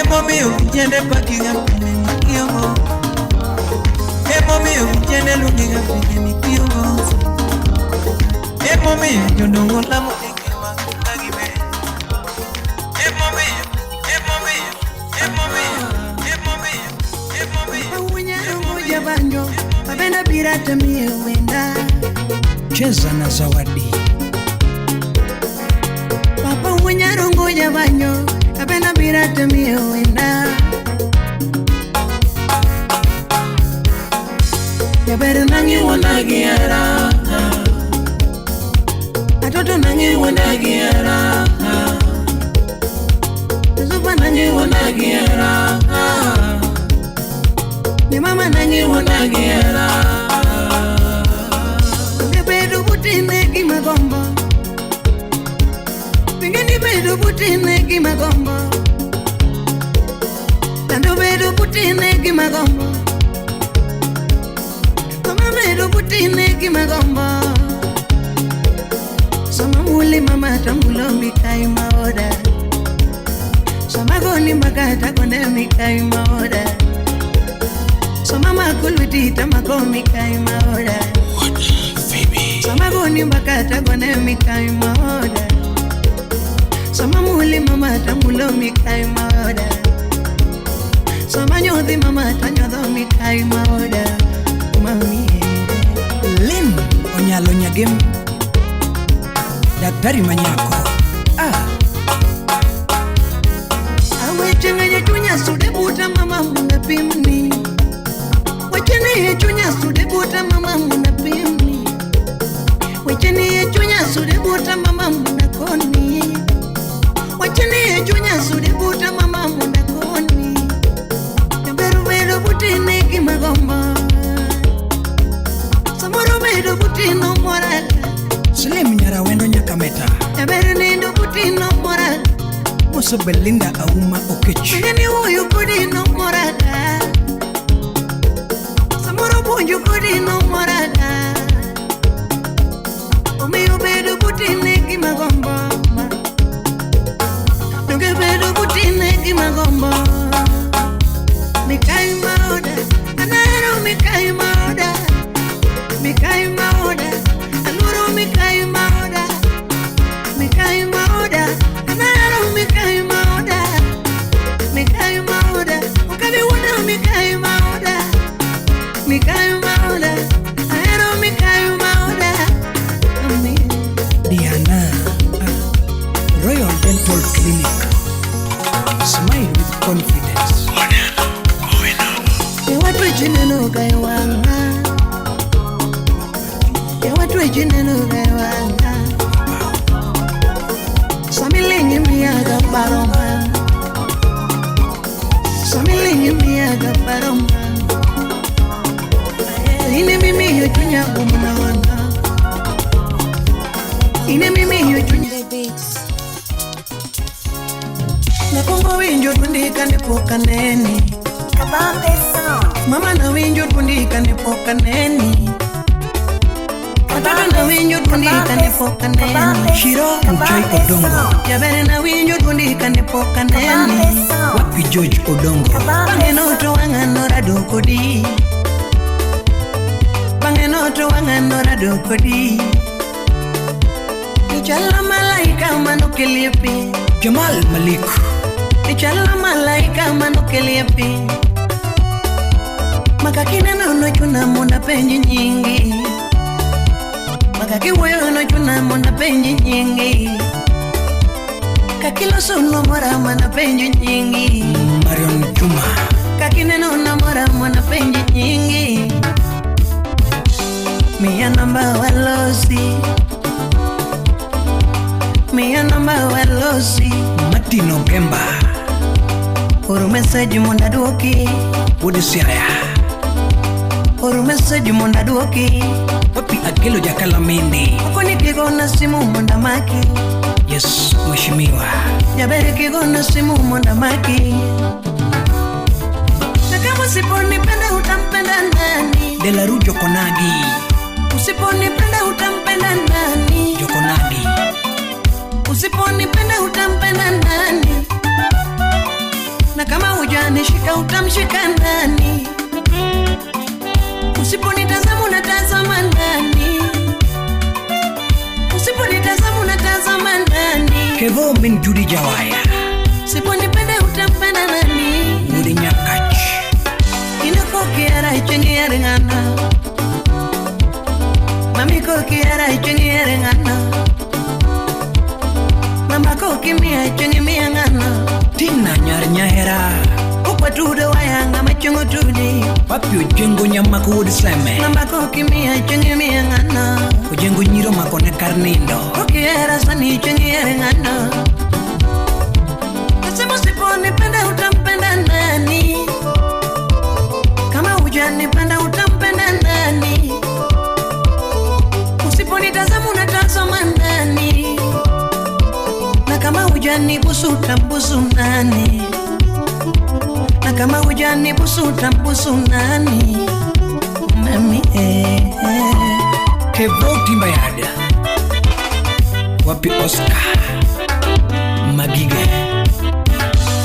Emomiyo vijende pakiga pile mikiongo Emomiyo vijende lungiga pile mikiongo Emomiyo jodongo lamo e ngima ka gibe Emomiyo, emomiyo, emomiyo, emomiyo, emomiyo Awunya banjo abenda birata mie wenda Cheza na zawadi Papa unyarongo jabanjo abenda birata mie wenda Jaber nangi wona giera Atoto nangi wona giera Zuba nangi wona giera Ni mama nangi wona giera Bedo butine gi magombo Pingeni bedo butine gi magombo Tando bedo butine gi magombo Mama bedo butine gi magombo Sama muli mama tambulo mikai maoda Sama goni makata konde mikai maoda Sama makulwiti tamako mikai maoda Sama goni makata konde mikai maoda Sama muli mama tambulo mikai maoda Sama nyodhi mama tanyodho mikai maoda Mami Lynn Onyalo Nyagem Daktari Manyako Aweche ng'enye chunya sude buta mama muna pimni Weche ni chunya sude buta mama muna pimni Weche ni chunya sude buta mama muna koni Weche ni chunya sude buta mama muna koni Beru beru butine gi magombo Samoro beru butino mora Slim Nyarawendo Nyakameta Beru nindo butino mora Moso Belinda Auma Okech Ngeni wuoyo kodi no moraga Samoro puonjo kodi no moraga Omiyo bedo butine gi magombo Donge bedo butine gi magombo Mikai maoda, anahero mikai maoda Mikai maoda, aluoro mikai maoda Mikai maoda, anahero mikai maoda Mikai maoda, okabi wuoda mikai maoda Mikai maoda, ahero mikai maoda Diana Royal Dental Clinic Smile with confidence Ewatu chineno kaiwanga Ewatu chineno kaiwanga Samilingi miaga paroma Samilingi miaga paroma Ine mimi yochunya gumnawana Ine mimi yochunya The beats. Agombo winjo dwondi kane pok aneni. Kabambe Sound. Mama nawinjo dwondi kane pok aneni. Watoto nawinjo dwondi kane pok aneni. Shiro Muchai Odongo. Jaber nawinjo dwondi kane pok aneni. Wapi George Odongo. Bang'e noto wang'a norado kodi. Bang'e noto wang'a norado kodi. Ichalo malaika manokelie piny. Jamal Malik. Ichalo malaika manokelie piny. Makakineno nochuna mondo apenj nyingi. Makakiwuoyo nochuna mondo apenj nyingi. Kakiloso nomora mondo apenj nyingi. Marion Juma. Kakineno nomora mondo apenj nyingi. Miya namba walosi. Miya namba walosi. Martin Ogemba. Oro message mondo aduoki. Wuod Siaya. Oro message mondo aduoki. Wapi Akelo Jakalamende. Okoni kigona simu mondo amaki. Yes, mheshimiwa. Jaber kigona simu mondo amaki. Na kama usiponipenda utampenda nani? Delaru Jokonagi. Usiponipenda utampenda nani? Jokonagi. Usiponipenda utampenda nani? Na kama hujanishika utamshika nani? Usiponitazama unatazama nani? Usiponitazama unatazama nani? Kevo min Judy Jawaya. Usiponipenda utampenda nani? Wuod Nyakach. Ina kokiara ng'ana. Mami kokiara ichengiere ng'ana. Mama kokimia ichengi ng'ana. Tina nyar Nyahera. Okwatudo wayanga machungo tudi. Wapi Ojengo Nyamako wuod Seme. Mama kokimia ichengi ng'ana. Ojengo nyiro makone kar nindo. Kokiera sani ichengiere ng'ana. Nasema usiponipenda utampenda nani? Kama hujanipenda utampenda nani? Usiponitazama unatazama nani? Na kama hujanibusu utambusu nani? Na kama hujanibusu utambusu nani? Mami eh, eh. Kevo Timbayada. Wapi Oscar Magige.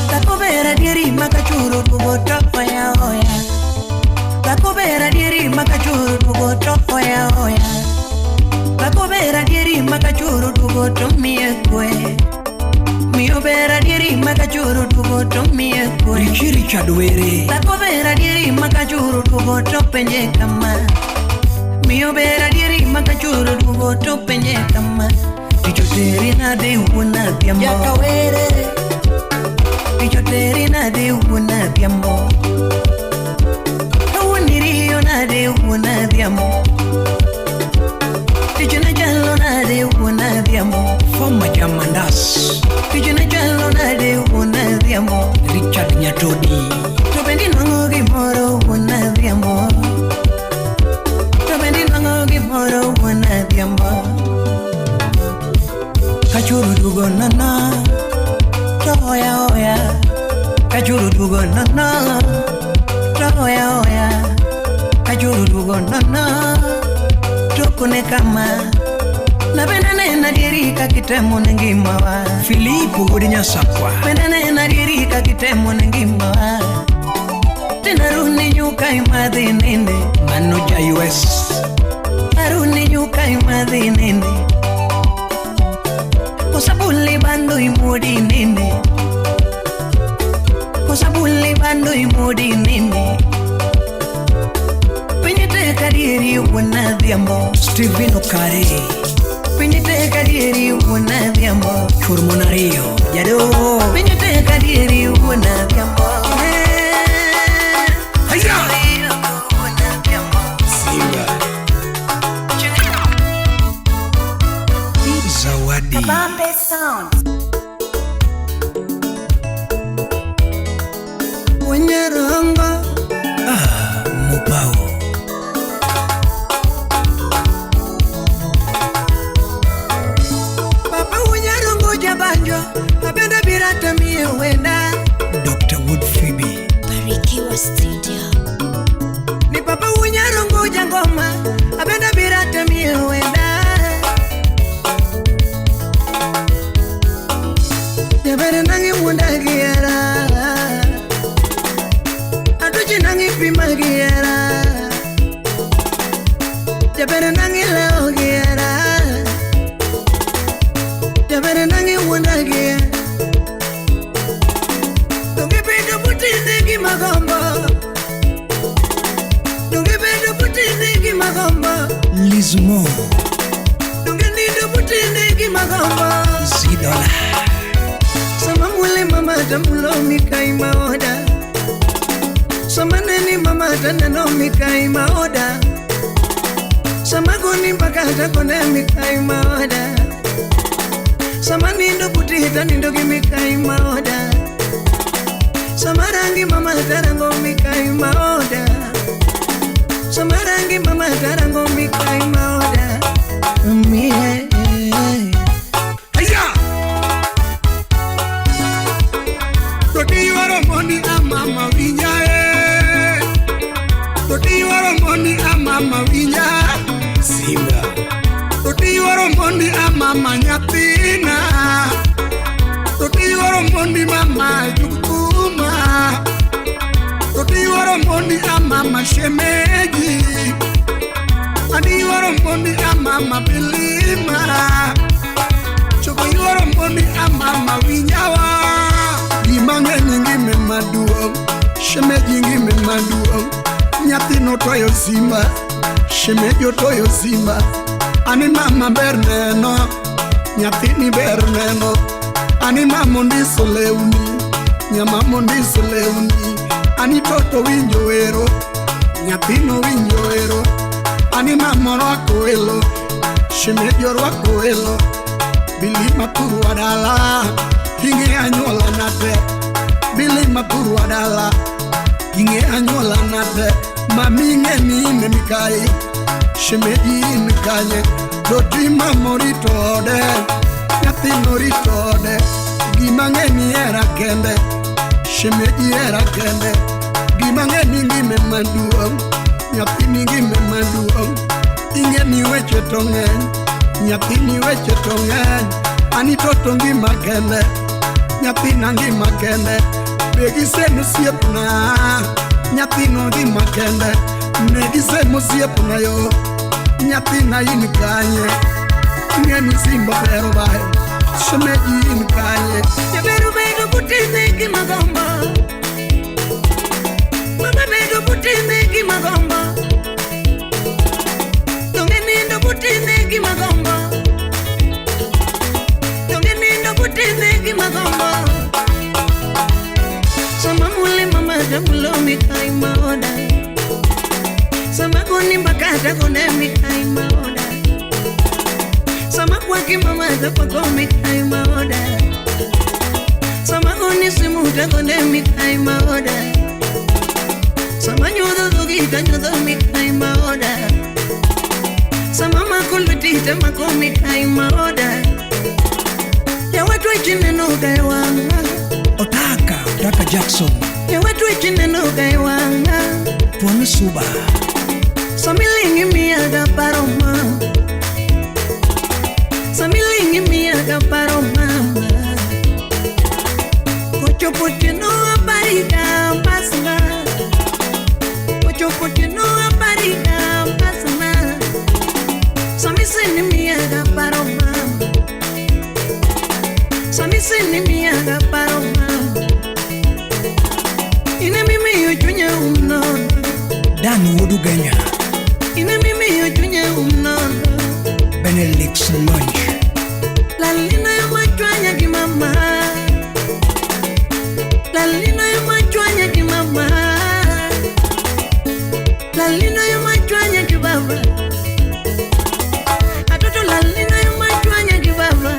Takobera dieri makachuru dugo to oya oya. Takobera dieri makachuru dugo to oya oya. Takobera dieri makachuru dugo to miye kwe. Miyo bera dieri makachuru dugo to miye kwe. Richi Richard Were. Takobera dieri makachuru dugo to penje kama. Miyo bera dieri makachuru dugo to penje kama. Ticho teri nade wuon adhiambo. Jakawere. Ticho teri nade wuon adhiambo. Kawuoniriyo nade wuon adhiambo. Ticho ne chalo nade wuon adhiambo. Foma Jamandas. Ticho ne chalo nade wuon adhiambo. Richard Nyatodi. To bende nwang'o gimoro wuon adhiambo. To bende nwang'o gimoro wuon adhiambo. Kachuru dugo nono to oya oya. Kachuru dugo nono to oya oya. Kachuru dugo nono to kone kama. Napenda nena dieri kakitemo ne ngimawa. Filipo wuod Nyasakwa. Penda nena dieri kakitemo ne ngimawa. Tena runi nyuka imadhi ninde. Mano ja US. Aruni nyuka imadhi ninde. Kosabuli bando imudi ninde. Kosabuli bando imudi ninde. Pinyi teka dieri wuon adhiambo. Steven Okare. Pinyi teka dieri wuon adhiambo. Chuor mon ariyo. Jado. Pinyi teka dieri wuon adhiambo. Haya. Simba. Zawadi. Kabambe Sound. Wenyerongo. Ah, Mupao. Papa wenyerongo jabanjo. Abenda birata mie wenda. Ezmo. Donge nindo butinde gi magombo. Zidola. Sama mule mama tamulo mikai maoda. Sama neni mama taneno mikai maoda. Sama goni mpaka takone mikai maoda. Sama nindo buti nindo gi mikai maoda. Sama rangi mama tarango mikai maoda. Sama rangi mama tarango mikai maoda. Mie. Aya. Toti waro moni amama winya e. Toti waro moni amama winya. Simba. Toti waro moni amama nyathina. Toti waro moni mama jukuma. Toti waro moni amama shemeji. Ani waro moni amama bilima. Choko yuoro moni amama winyawa. Gimang'eny ngime maduong', shemeji ngime maduong'. Nyathino toyo simba, shemeji otoyo simba. Ani mama ber neno, nyathini ber neno. Ani mama ondiso lewni, nyamama ondiso lewni. Ani toto winjo wero, nyathino winjo wero. Ani mama orwako welo, shemeji orwako welo. Bilima thurwa dala, ing'e anyuola nate. Bilima thurwa dala, ing'e anyuola nate. Mami ing'e ni in e mikai, shemeji in kanye. Toti mama orito ode, nyathino orito ode. Gima ng'e ni hera kende, shemeji hera kende. Gima ng'e ni ngime maduong', nyathini ngime maduong'. Ing'e ni weche to ng'eny, nyathini weche to ng'eny. Ani toto ngima kende, nyathina ngima kende. Be giseno osiepna, nyathino ngima kende. Ne gisemo osiepna yo, nyathina in kanye. Ing'e ni simba ber bayo, shemeji in kanye. Jaber bedo butinde gi magombo. Mama bedo butinde gi magombo. Donge nindo butinde gi magombo. Donge nindo butinde gi magombo. Sama mule mama tamulo mikai maoda. Sama goni mbaka takone mikai maoda. Sama kwaki mama takwako mikai maoda. Sama goni simu takone mikai maoda. Sama nyodho dhogi tanyodho mikai maoda. Sama makulweti tamako mikai maoda. Yawatu ichineno gaiwanga. Otaka, Otaka Jackson. Yawatu ichineno gaiwanga. Tuone suba. Samilingi miaga paroma. Samilingi miaga paroma. Kochopo tieno aparika pasna. Kochopo tieno aparika pasna. Samisini miaga paroma. Samisini miaga paroma. Ine mimi yochunya umnono. Dan Wodugenya. Ine mimi yochunya umnono. Benelix Lunch. Lalina yo machwanya gi mama. Lalina yo machwanya gi mama. Lalina yo machwanya gi baba. Atoto lalina yo machwanya gi baba.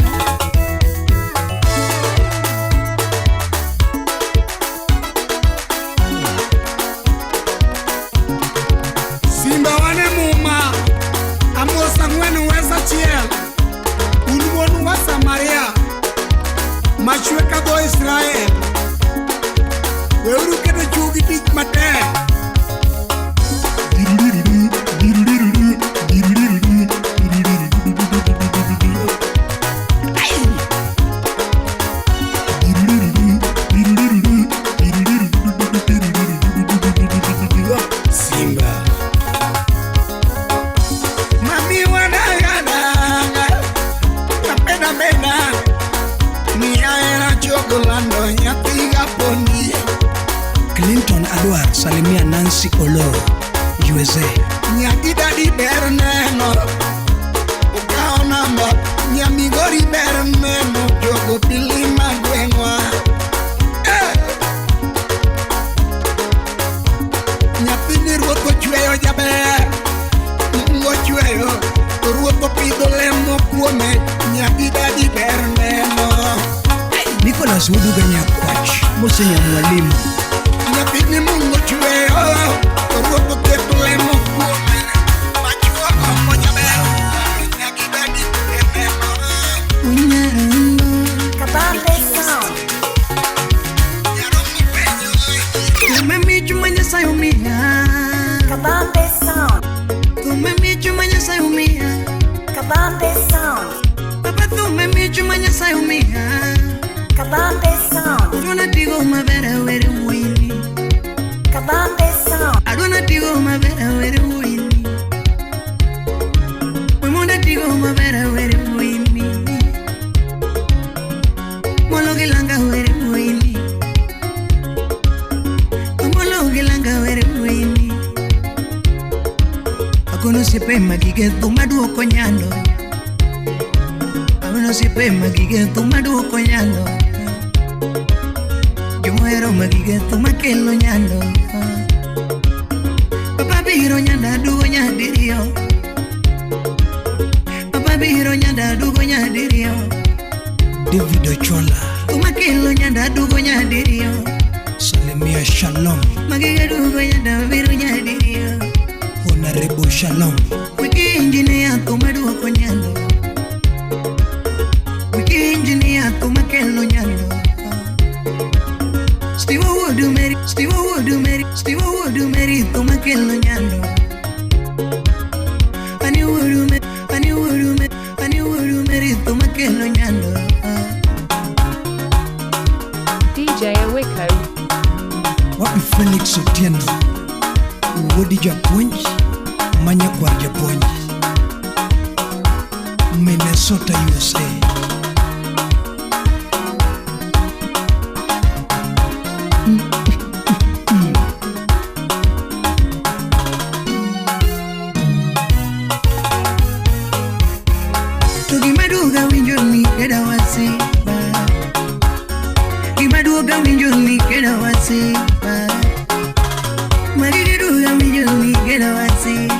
Simba wane muma, amosa ng'wen wesa chiel. Un wuon wa Samaria, machwe ka dho Israel. Weuru keto chugi tich matek. Simba. Mami wanagana, napenda mena. Ni ahera chokolando nyathiga pondi. Clinton Adwar salimia Nancy Olo, USA. Nyagi dadi ber neno. Okawo namba Nyamigori ber neno. Jogo pilima gweng'wa. Nyathini ruoth ochweyo jaber. Mungu ochweyo. Ruoth opidho lemo kuome. Nyagi dadi ber neno. Nicholas Wuduga Nyakwach Mosenya mwalimu. Nyathini Mungu ochweyo. Ruoth oketo lemo kuome. Machuo omo jaber. Nyagi dadi ber neno. Kabambe Sound. Kabambe Sound. Kabambe Sound. Kabambe Sound. Kabambe Sound. Akono osiepe magige thum aduoko nyando. Akono osiepe magige thum aduoko nyando. Jomohero magige thum akelo nyando. Papa biro nyanda aduogo nyadiriyo. Papa biro nyanda aduogo nyadiriyo. David Ochola. Thum akelo nyanda aduogo nyadiriyo. Salimia Shalom. Magige aduogo nyanda biro nyadiriyo. Honorable Shalom. Wiki engineer thum aduoko nyando. Wiki engineer thum akelo nyando. Steve Wodu Mary, Steve Wodu Mary, Steve Wodu Mary thum akelo nyando. Ani Wodu Mary, Ani Wodu Mary, Ani Wodu Mary thum akelo nyando. DJ Awiko. Wapi Felix Otieno. Wuodi japuonj manyakwar japuonj. Minnesota, USA. To gima duoga winjo ni keda wasiba. Gima duoga winjo ni keda wasiba. Magige duoga winjo ni keda wasiba.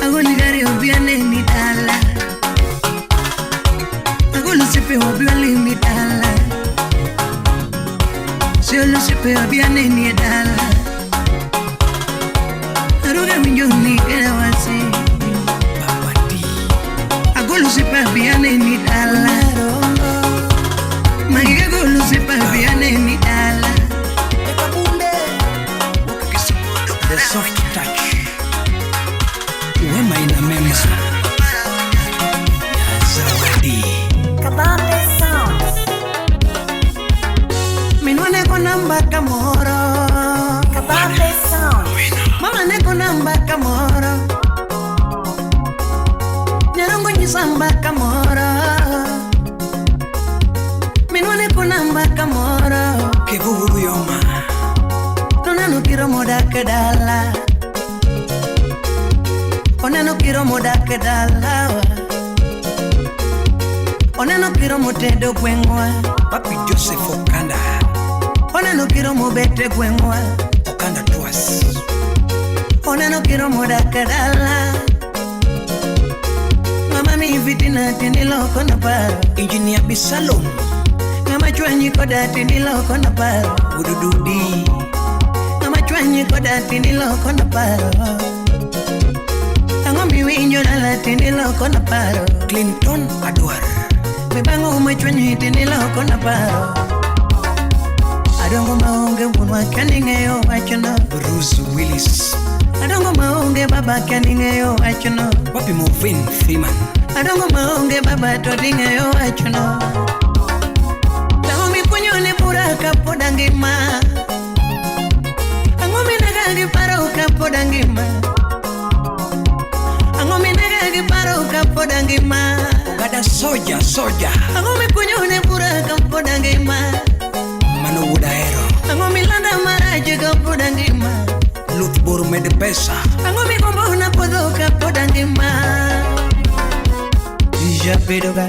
Agoli gari obi aneni dala. Agolo osiepe obi walimi dala. Siolo osiepe obi aneni e dala. Aruga winjo ni keda wasiba. Agolo osiepe obi aneni dala. Magige agolo osiepe obi aneni dala. The soft touch. Wema ina mema. Zawadi. Kabambe Sound. Minwa neko namba kamoro. Kabambe Sound. Mama neko namba kamoro. Nyarongo nyisa mbaka moro. Minwa neko namba kamoro. Kevu yoma. Oneno kiromo dak e dala. Oneno kiromo dak e dala. Oneno kiromo tedo gweng'wa. Papi Joseph Okanda. Oneno kiromo bete gweng'wa. Okanda Tours. Oneno kiromo dak e dala. Mama mi fitina tiniloko na paro. Engineer Bisalom. Ng'ama chwanyi koda tiniloko na paro. Udududi. Ng'ama chwanyi koda tiniloko na paro. Ang'o miwinjo dala tiniloko na paro. Clinton Adwar. Be bang'o machwanyi tiniloko na paro. Adongo maonge wuonwa kia ni ng'eyo wachno. Bruce Willis. Adongo maonge baba kia ni ng'eyo wachno. Wapi Movin Freeman. Adongo maonge baba to ting'eyo wachno. Tang'o mikunyo ne bura kapod angima. Ang'o minaga gi paro kapod angima. Ang'o minaga gi paro kapod angima. Ogada soja soja. Ang'o mikunyo ne bura kapod angima. Mano wuod ahero. Ang'o milanda marach kapod angima. Luth bor med pesa. Ang'o migombo na podho kapod angima. Ijabedoga,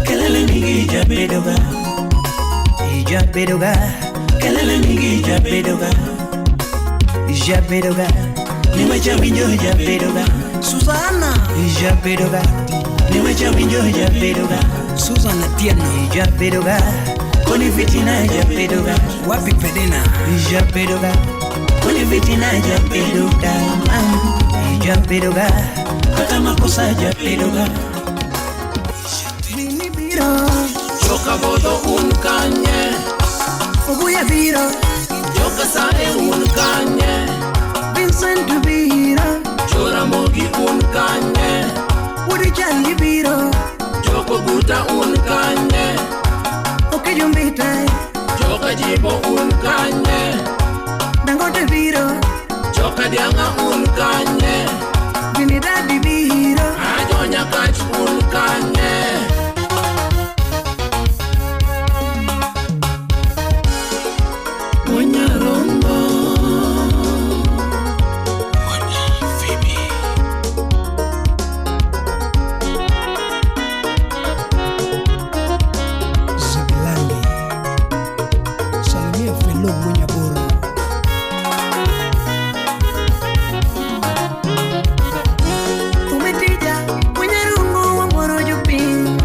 kelele mingi ijabedoga. Ijabedoga, kelele mingi ijabedoga. Ijabedoga, niwecha winjo ijabedoga. Susana. Ijabedoga, niwecha winjo ijabedoga. Susan Atieno. Ijabedoga, koni fitina ijabedoga. Wapi Pedina. Ijabedoga, koni fitina ijabedoga. Ijabedoga, kata makosa ijabedoga. Bini biro, Joka bodho un kanye, Obuya biro, joka sae un kanye, Vincent biro, Joramogi un kanye, Udi Charlie biro, Joko guta un kanye, Okejo Mbita, Joka jibo un kanye, Dangote biro, Joka dianga un kanye, Vini Daddy biro, Ajo Nyakach un kanye. Onyarongo. Zibilangi. Salimia Felo Mwenyaboro. Umetija, Wenyarungu wa moro jopiny.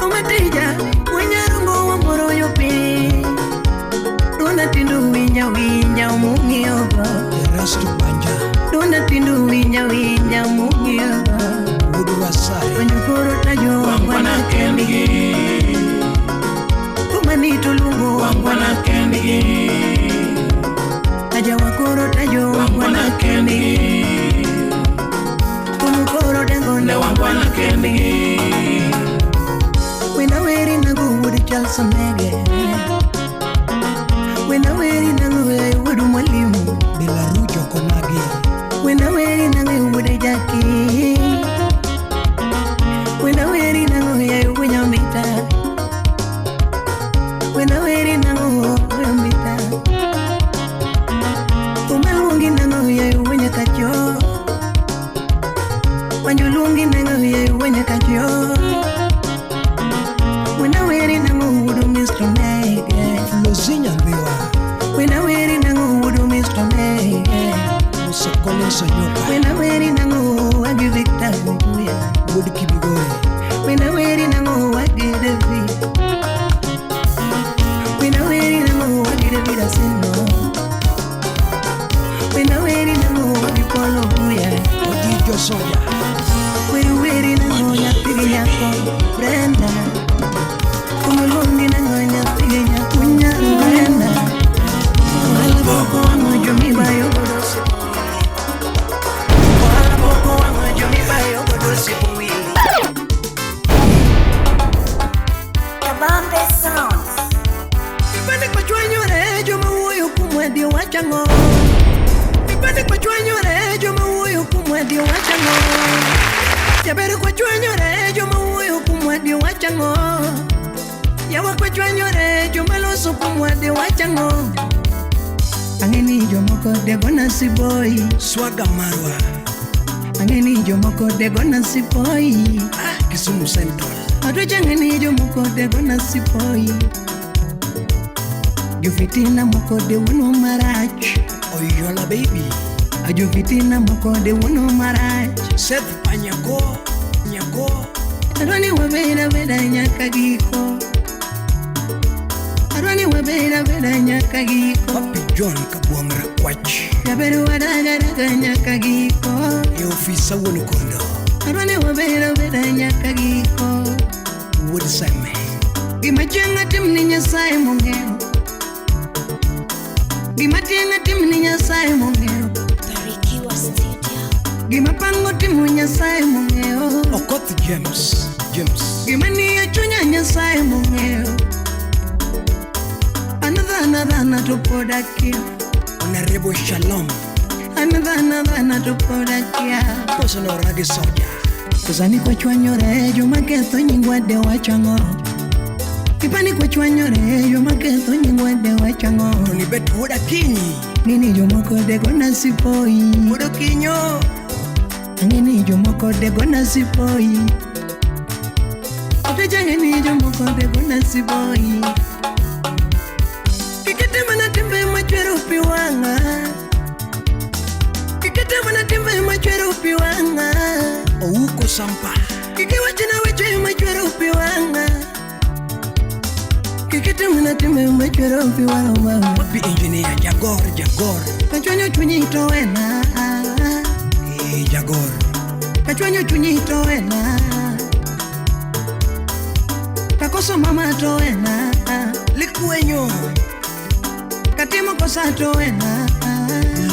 Umetija, Wenyarungu wa moro jopiny. Dona tindu winja winja mung'iyogo. Erasto Banja. Dona tindu winja winja mung'iyogo. Wuod Wasare. Wanyukoro tajo Wangwana kendgi, Kumani tulungu wangwana kendgi, Aja wakoro tajo wangwana kendgi, Kumukoro dango ne wangwana kendgi. Wena weri nangu wuod Charles Omege. Wena weri nangu e wuod mwalimu. Belarujo Konagi. Wena weri nangu wuod Jaki. Wena weri nangu e wuod Nyamita. Wena weri nangu Nyamita. Umaluongi nangu e wuod Nyakacho. Wanjuluongi nangu e wuod Nyakacho. Wena weri nangu wuod Mr. Mege. Flozinya Ndhiwa. Wena weri nangu wuod Mr. Mege. Musa Collins Onyoka. Wena weri nangu agi Victor Obuya. Wuod Kibigori. Wena weri nangu agi David. Wena weri nangu agi David Aseno. Wena weri nangu agi Paul Obuya. Ojijo Soja. Weri weri nangu nyathi gi nyako Brenda. Kumuluongi nangu nyathi gi nyako Brenda. Ohala boko wang'o jomibayo godo osiep wili. Ohala boko wang'o jomibayo godo osiep wili. Kabambe Sound. Vipande kwa chwanyore joma wuoyo kuom adi wachang'o. Vipande kwa chwanyore joma wuoyo kuom adi wachang'o. Jaber kwa chwanyore joma wuoyo kuom adi wachang'o. Yawa kwa chwanyore joma loso kuom adi wachang'o. Ang'e ni jomoko degona siboi. Swaga Marwa. Ang'e ni jomoko degona siboi. Kisumu Central. Atwech ang'e ni jomoko degona siboi. Jofitina moko de wuono marach. Oyola baby. Ajofitina moko de wuono marach. Seth Panyako. Nyako. Adwani wabeda beda nyaka giko. Adwani wabeda beda nyaka giko. Papi John Kabuang Rakwach. Jaber wadaga daga nyaka giko. E ofisa wuon kondo. Adwani wabeda beda nyaka giko. Wuod Seme. Gima chieng' atim ni Nyasaye mong'eyo. Gima tieng' atim ni Nyasaye mong'eyo. Barikiwa Studio. Gima pango timo Nyasaye mong'eyo. Okoth James. James. Gima nie chunya Nyasaye mong'eyo. An dhana dhana to pod akia. Honorable Shalom. An dhana dhana to pod akia. Personal Ragi Soja. To sani kwachwanyore joma ketho nyingwa de wachang'o. Kipani kwachwanyore joma ketho nyingwa de wachang'o. To ni bet wuod Akinyi. Ng'eni jomoko degona sipoi. Wuod Okinyo. Ang'e ni jomoko degona sipoi. Otecha ang'e ni jomoko degona sipoi. Kik itimna timbe machwero pi wang'a. Kik itimna timbe machwero pi wang'a. Ouko Sampa. Kik iwachna weche machwero pi wang'a. Kik itimna timbe machwero pi wang'a. Wapi engineer Jagor Jagor. Kachwanyo chunyi to wena. Eh, Jagor. Kachwanyo chunyi to wena. Kakoso mama to wena. Likwenyo. Katimo kosa to wena.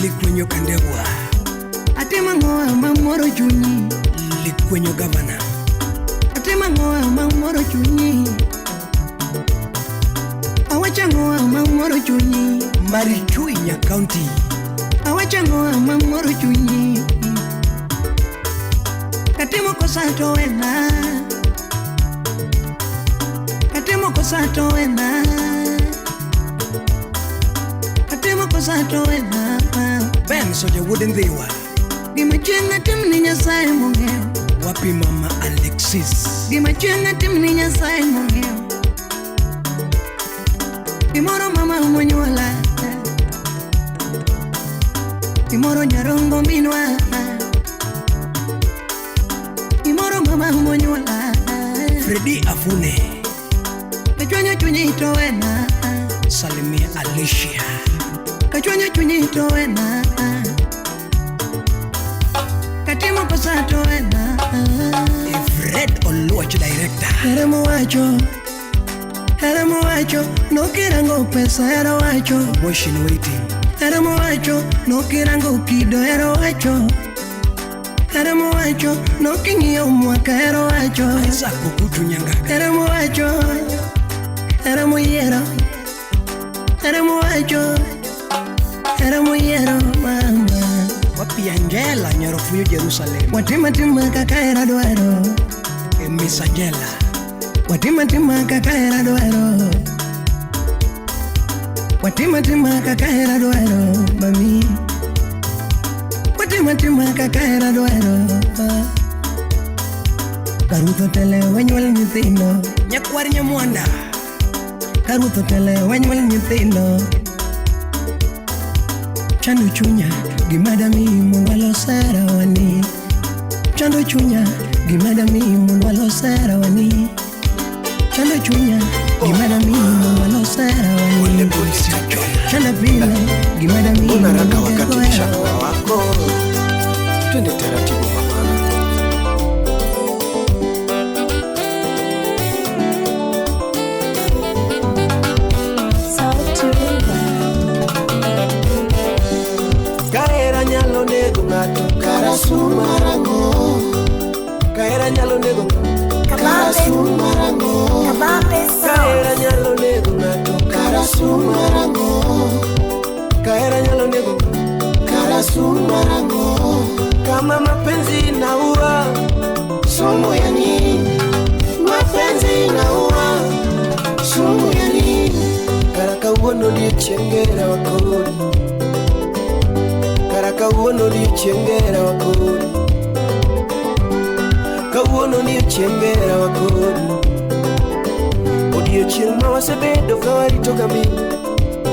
Likwenyo Kandegwa. Atimo ang'o mamoro chunyi. Likwenyo gavana. Atimo ang'o mamoro chunyi. Awacho ang'o mamoro chunyi. Marichuinya County. Awacho ang'o mamoro chunyi. Katimo kosa to wena. Katimo kosa to wena. Katimo kosa to wena. Ben Soja wuod Ndhiwa. Gima chieng' atim ni Nyasaye mong'eyo. Wapi mama Alexis. Gima chieng' atim ni Nyasaye mong'eyo. Gimoro mama monyuola. Gimoro nyarongo minwa. Gimoro mama monyuola. Freddy Afune. Kachwanyo chunyi to wena. Salimia Alicia. Kachwanyo chunyi to wena. Katimo kosa to wena. Fred Oluoch director. Hera mowacho. Hera mowacho. Nokirango pesa hera wacho. Motion waiting. Hera mowacho. Nokirango kido hera wacho. Hera mowacho. Noking'iyo mwaka hera wacho. Isaac Ogutu Nyangaka. Hera mowacho. Hera moyiero. Hera mowacho. Hera moyiero mama. Wapi Angela Nyarofuyo Jerusalem. Watima tima kaka hera dwaro. Miss Angela. Watima tima kaka hera dwaro. Watima tima kaka hera dwaro mami. Watima tima kaka hera dwaro. Karutho tele wanyuol nyithindo. Nyakwar Nyamwanda. Karutho tele wanyuol nyithindo. Chando chunya gima dami mondo walos herawani. Chando chunya gima dami mondo walos herawani. Chando chunya gima dami mondo walos herawani. Chando pile gima dami Mbona mondo haraka wakati walos nishakuwa wako? Twende taratibu mama. Kahera nyalo nego ng'ato. Karasu marango. Kahera nyalo nego ng'ato. Karasu marango. Kahera nyalo nego ng'ato. Karasu marango. Kahera nyalo nego. Karasu marango. Kama mapenzi inaua sumu ya nini? Mapenzi inaua sumu ya nini? Kara kawuono odiechieng' hera wakodi. Kara kawuono odiechieng' hera wakodi. Kawuono odiechieng' hera wakodi. Odiechieng' ma wasebedo ka warito ga min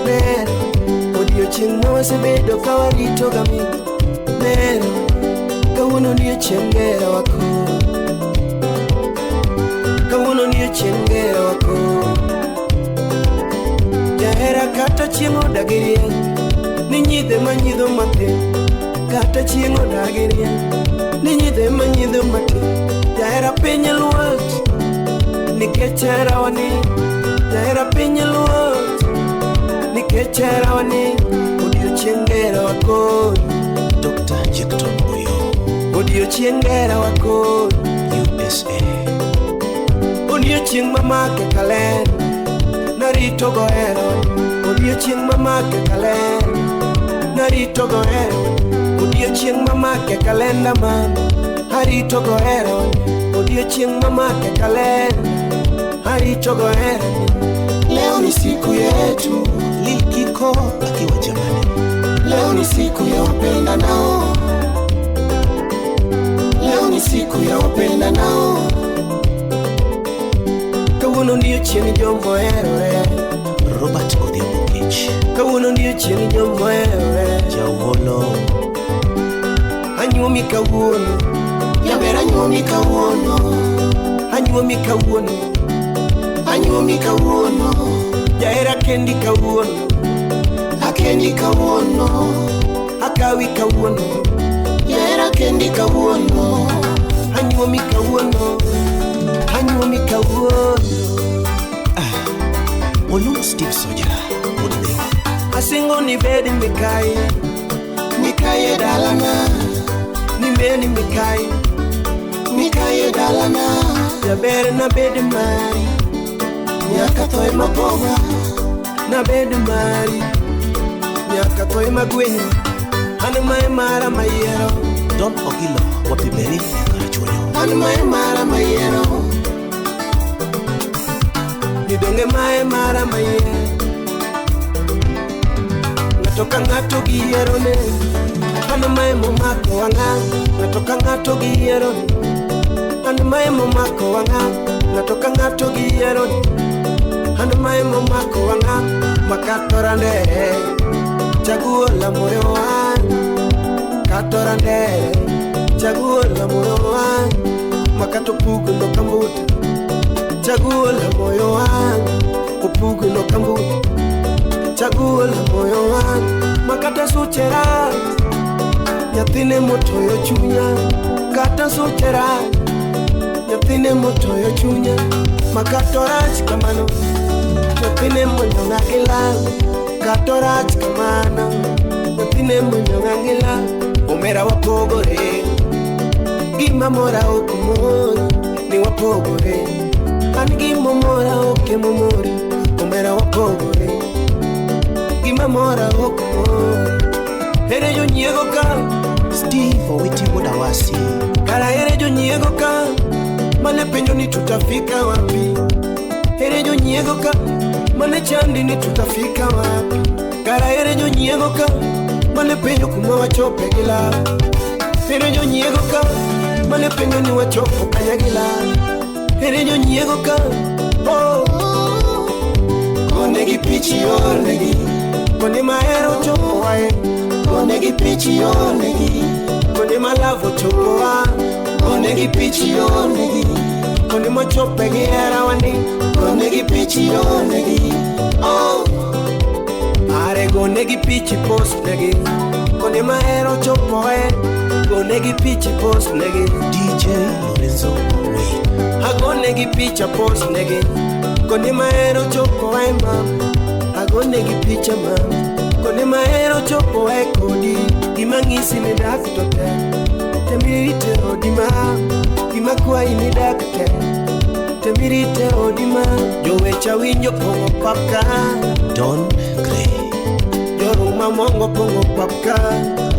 ber. Odiechieng' ma wasebedo ka warito ga min ber. Kawuono odiechieng' hera wakodi. Kawuono odiechieng' hera wakodi. Jahera kata chieng' odagi rieny. Ni nyidhe manyidho matin. Kata chieng' odagi rieny. Ni nyidhe manyidho matin. Jahera piny luot. Nikech herawani. Jahera piny luot. Nikech herawani. Odiechieng' hera wakodi. Dr. Jecton Oyo. Odiechieng' hera wakodi. USA. Odiechieng' mamake kaler. Narito go hera. Odiechieng' mamake kaler. Narito go hera. Odiechieng' mamake kalenda mama. Arito go hera. Odiechieng' mamake kalenda. Aritogo herani. Leo ni siku yetu. Lil Kiko akiwa Germany. Leo ni siku ya wapendanao. Leo ni siku ya wapendanao. Kawuono odiochieng' jomoherore. Robert Odhiambo Kich. Kawuono odiochieng' jomoherore. Jauholo. Anyuomi kawuono. Jaber anyuomi kawuono. Anyuomi kawuono. Anyuomi kawuono. Jahera kendi kawuono. Akendi kawuono. Akawi kawuono. Jahera kendi kawuono. Anyuomi kawuono. Anyuomi kawuono. Olum Steve Soja wuod Ndhiwa. Asingo ni bed mikai. Mikai e dalana. Nimeni mikai. Mikai e dalana. Jaber na bed mari. Nyaka tho ema poga. Na bed mari. Nyaka tho ema gwenyo. An mae mara mayiero. Don Ogilo Wapiberi Karachuonyo. An mae mara mayiero. Nidonge mae mara mayiero. Ng'ato ka ng'ato gi yierone. An mae momako wang'a. Ng'ato ka ng'ato gi yierone. An mae momako wang'a. Ng'ato ka ng'ato gi yierone. An mae momako wang'a. Makato randere. Chaguo la moyo wangu. Kato randere. Chaguo la moyo wangu. Makato pugu no kambuta. Chaguo la moyo wangu. Upugu no kambuta. Chaguo la moyo wangu. Makata suchera. Nyathine motoyo chunya. Kata suchera. Nyathine motoyo chunya. Makato rach kamano. Nyathine monyonga gi law. Kato rach kamano. Nyathine monyonga gi law. Omera wapogore. Gima mora ok mori. Ni wapogore. An gima mora ok emomori. Omera wapogore. Gima mora ok mori. Ere jonyiego ka. Steve Owiti wuod Awasi. Kara ere jonyiego ka. Mane penjo ni tutafika wapi. Ere jonyiego ka. Mane chandi ni tutafika wapi. Kara ere jonyiego ka. Mane penjo kuma wachope gi law. Ere jonyiego ka. Mane penjo ni wachopo kanya gi law. Ere jonyiego ka. Oh. Konegi pichi ornegi. Kone mahero chopo wae. Konegi pichi ornegi. Kone malavo chopo wa. Konegi pichi ornegi. Kone mochope gi hera wani. Konegi pichi ornegi. Oh. Are gonegi pichi post negi. Kone mahero chopo wae. Gonegi pichi post negi. DJ Lorenzo Wayne. Agonegi picha post negi. Kone mahero chopo wae mam. Agonegi picha mam. Kone mahero chopo wae kodi. Gima ng'isi ni dak to tek. Temirite odi ma. Gima kwayi ni dak tek. Temirite odi ma. Jowecha winjo pong'o pap ka. Don Gray. Joruma mongo pong'o pap ka.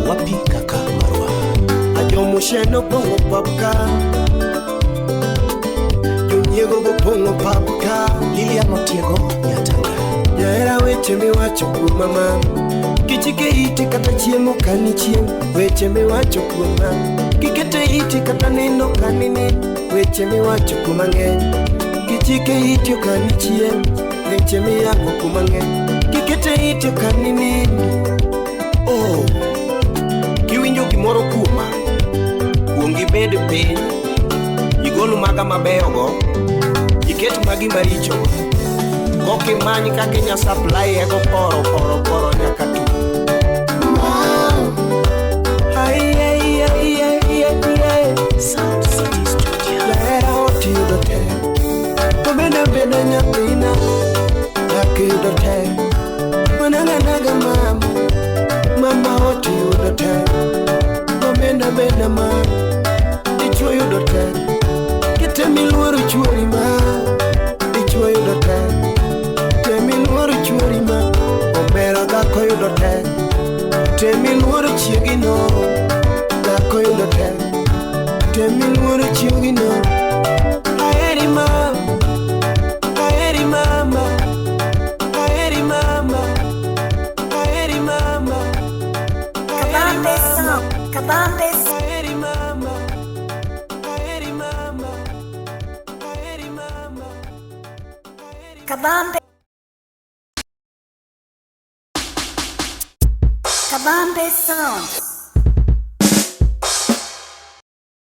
Wapi kaka marwa. Ajomusheno pong'o pap ka. Jonyiego go pong'o pap ka. Lilian Otiego Nyatanga. Jahera weche miwacho kuoma mama. Kichike iti kata chiemo kanichiem. Weche miwacho kuoma. Kikete iti kata nindo kanini. Weche miwacho kuoma ng'eny. Kichike iti okanichiem. Weche miyango kuoma ng'eny. Kikete iti okaninindi. Oh. Kiwinjo gimoro kuoma. Kuong ibed piny. Igol maga mabeyogo. Iket magi maricho. Kokimany kaka inya supply ego poro poro poro nyaka tu. Ai ai ai ai ai. Sound City Studio. Jahera ot yudo tek. Obeda beda nyathina. Dak yudo tek. Managanaga mama. Mama ot yudo tek. Obeda beda mama. Dichuo yudo tek. Kete miluoro chuori ma. Dichuo yudo tek. Temiluoro chuori ma. Omera dhako yudo tek. Temiluoro chiegino. Dhako yudo tek. Temiluoro chiegino. Aheri ma. Kabambe. Aheri mama, aheri mama, aheri mama. Kabambe. Kabambe Sound.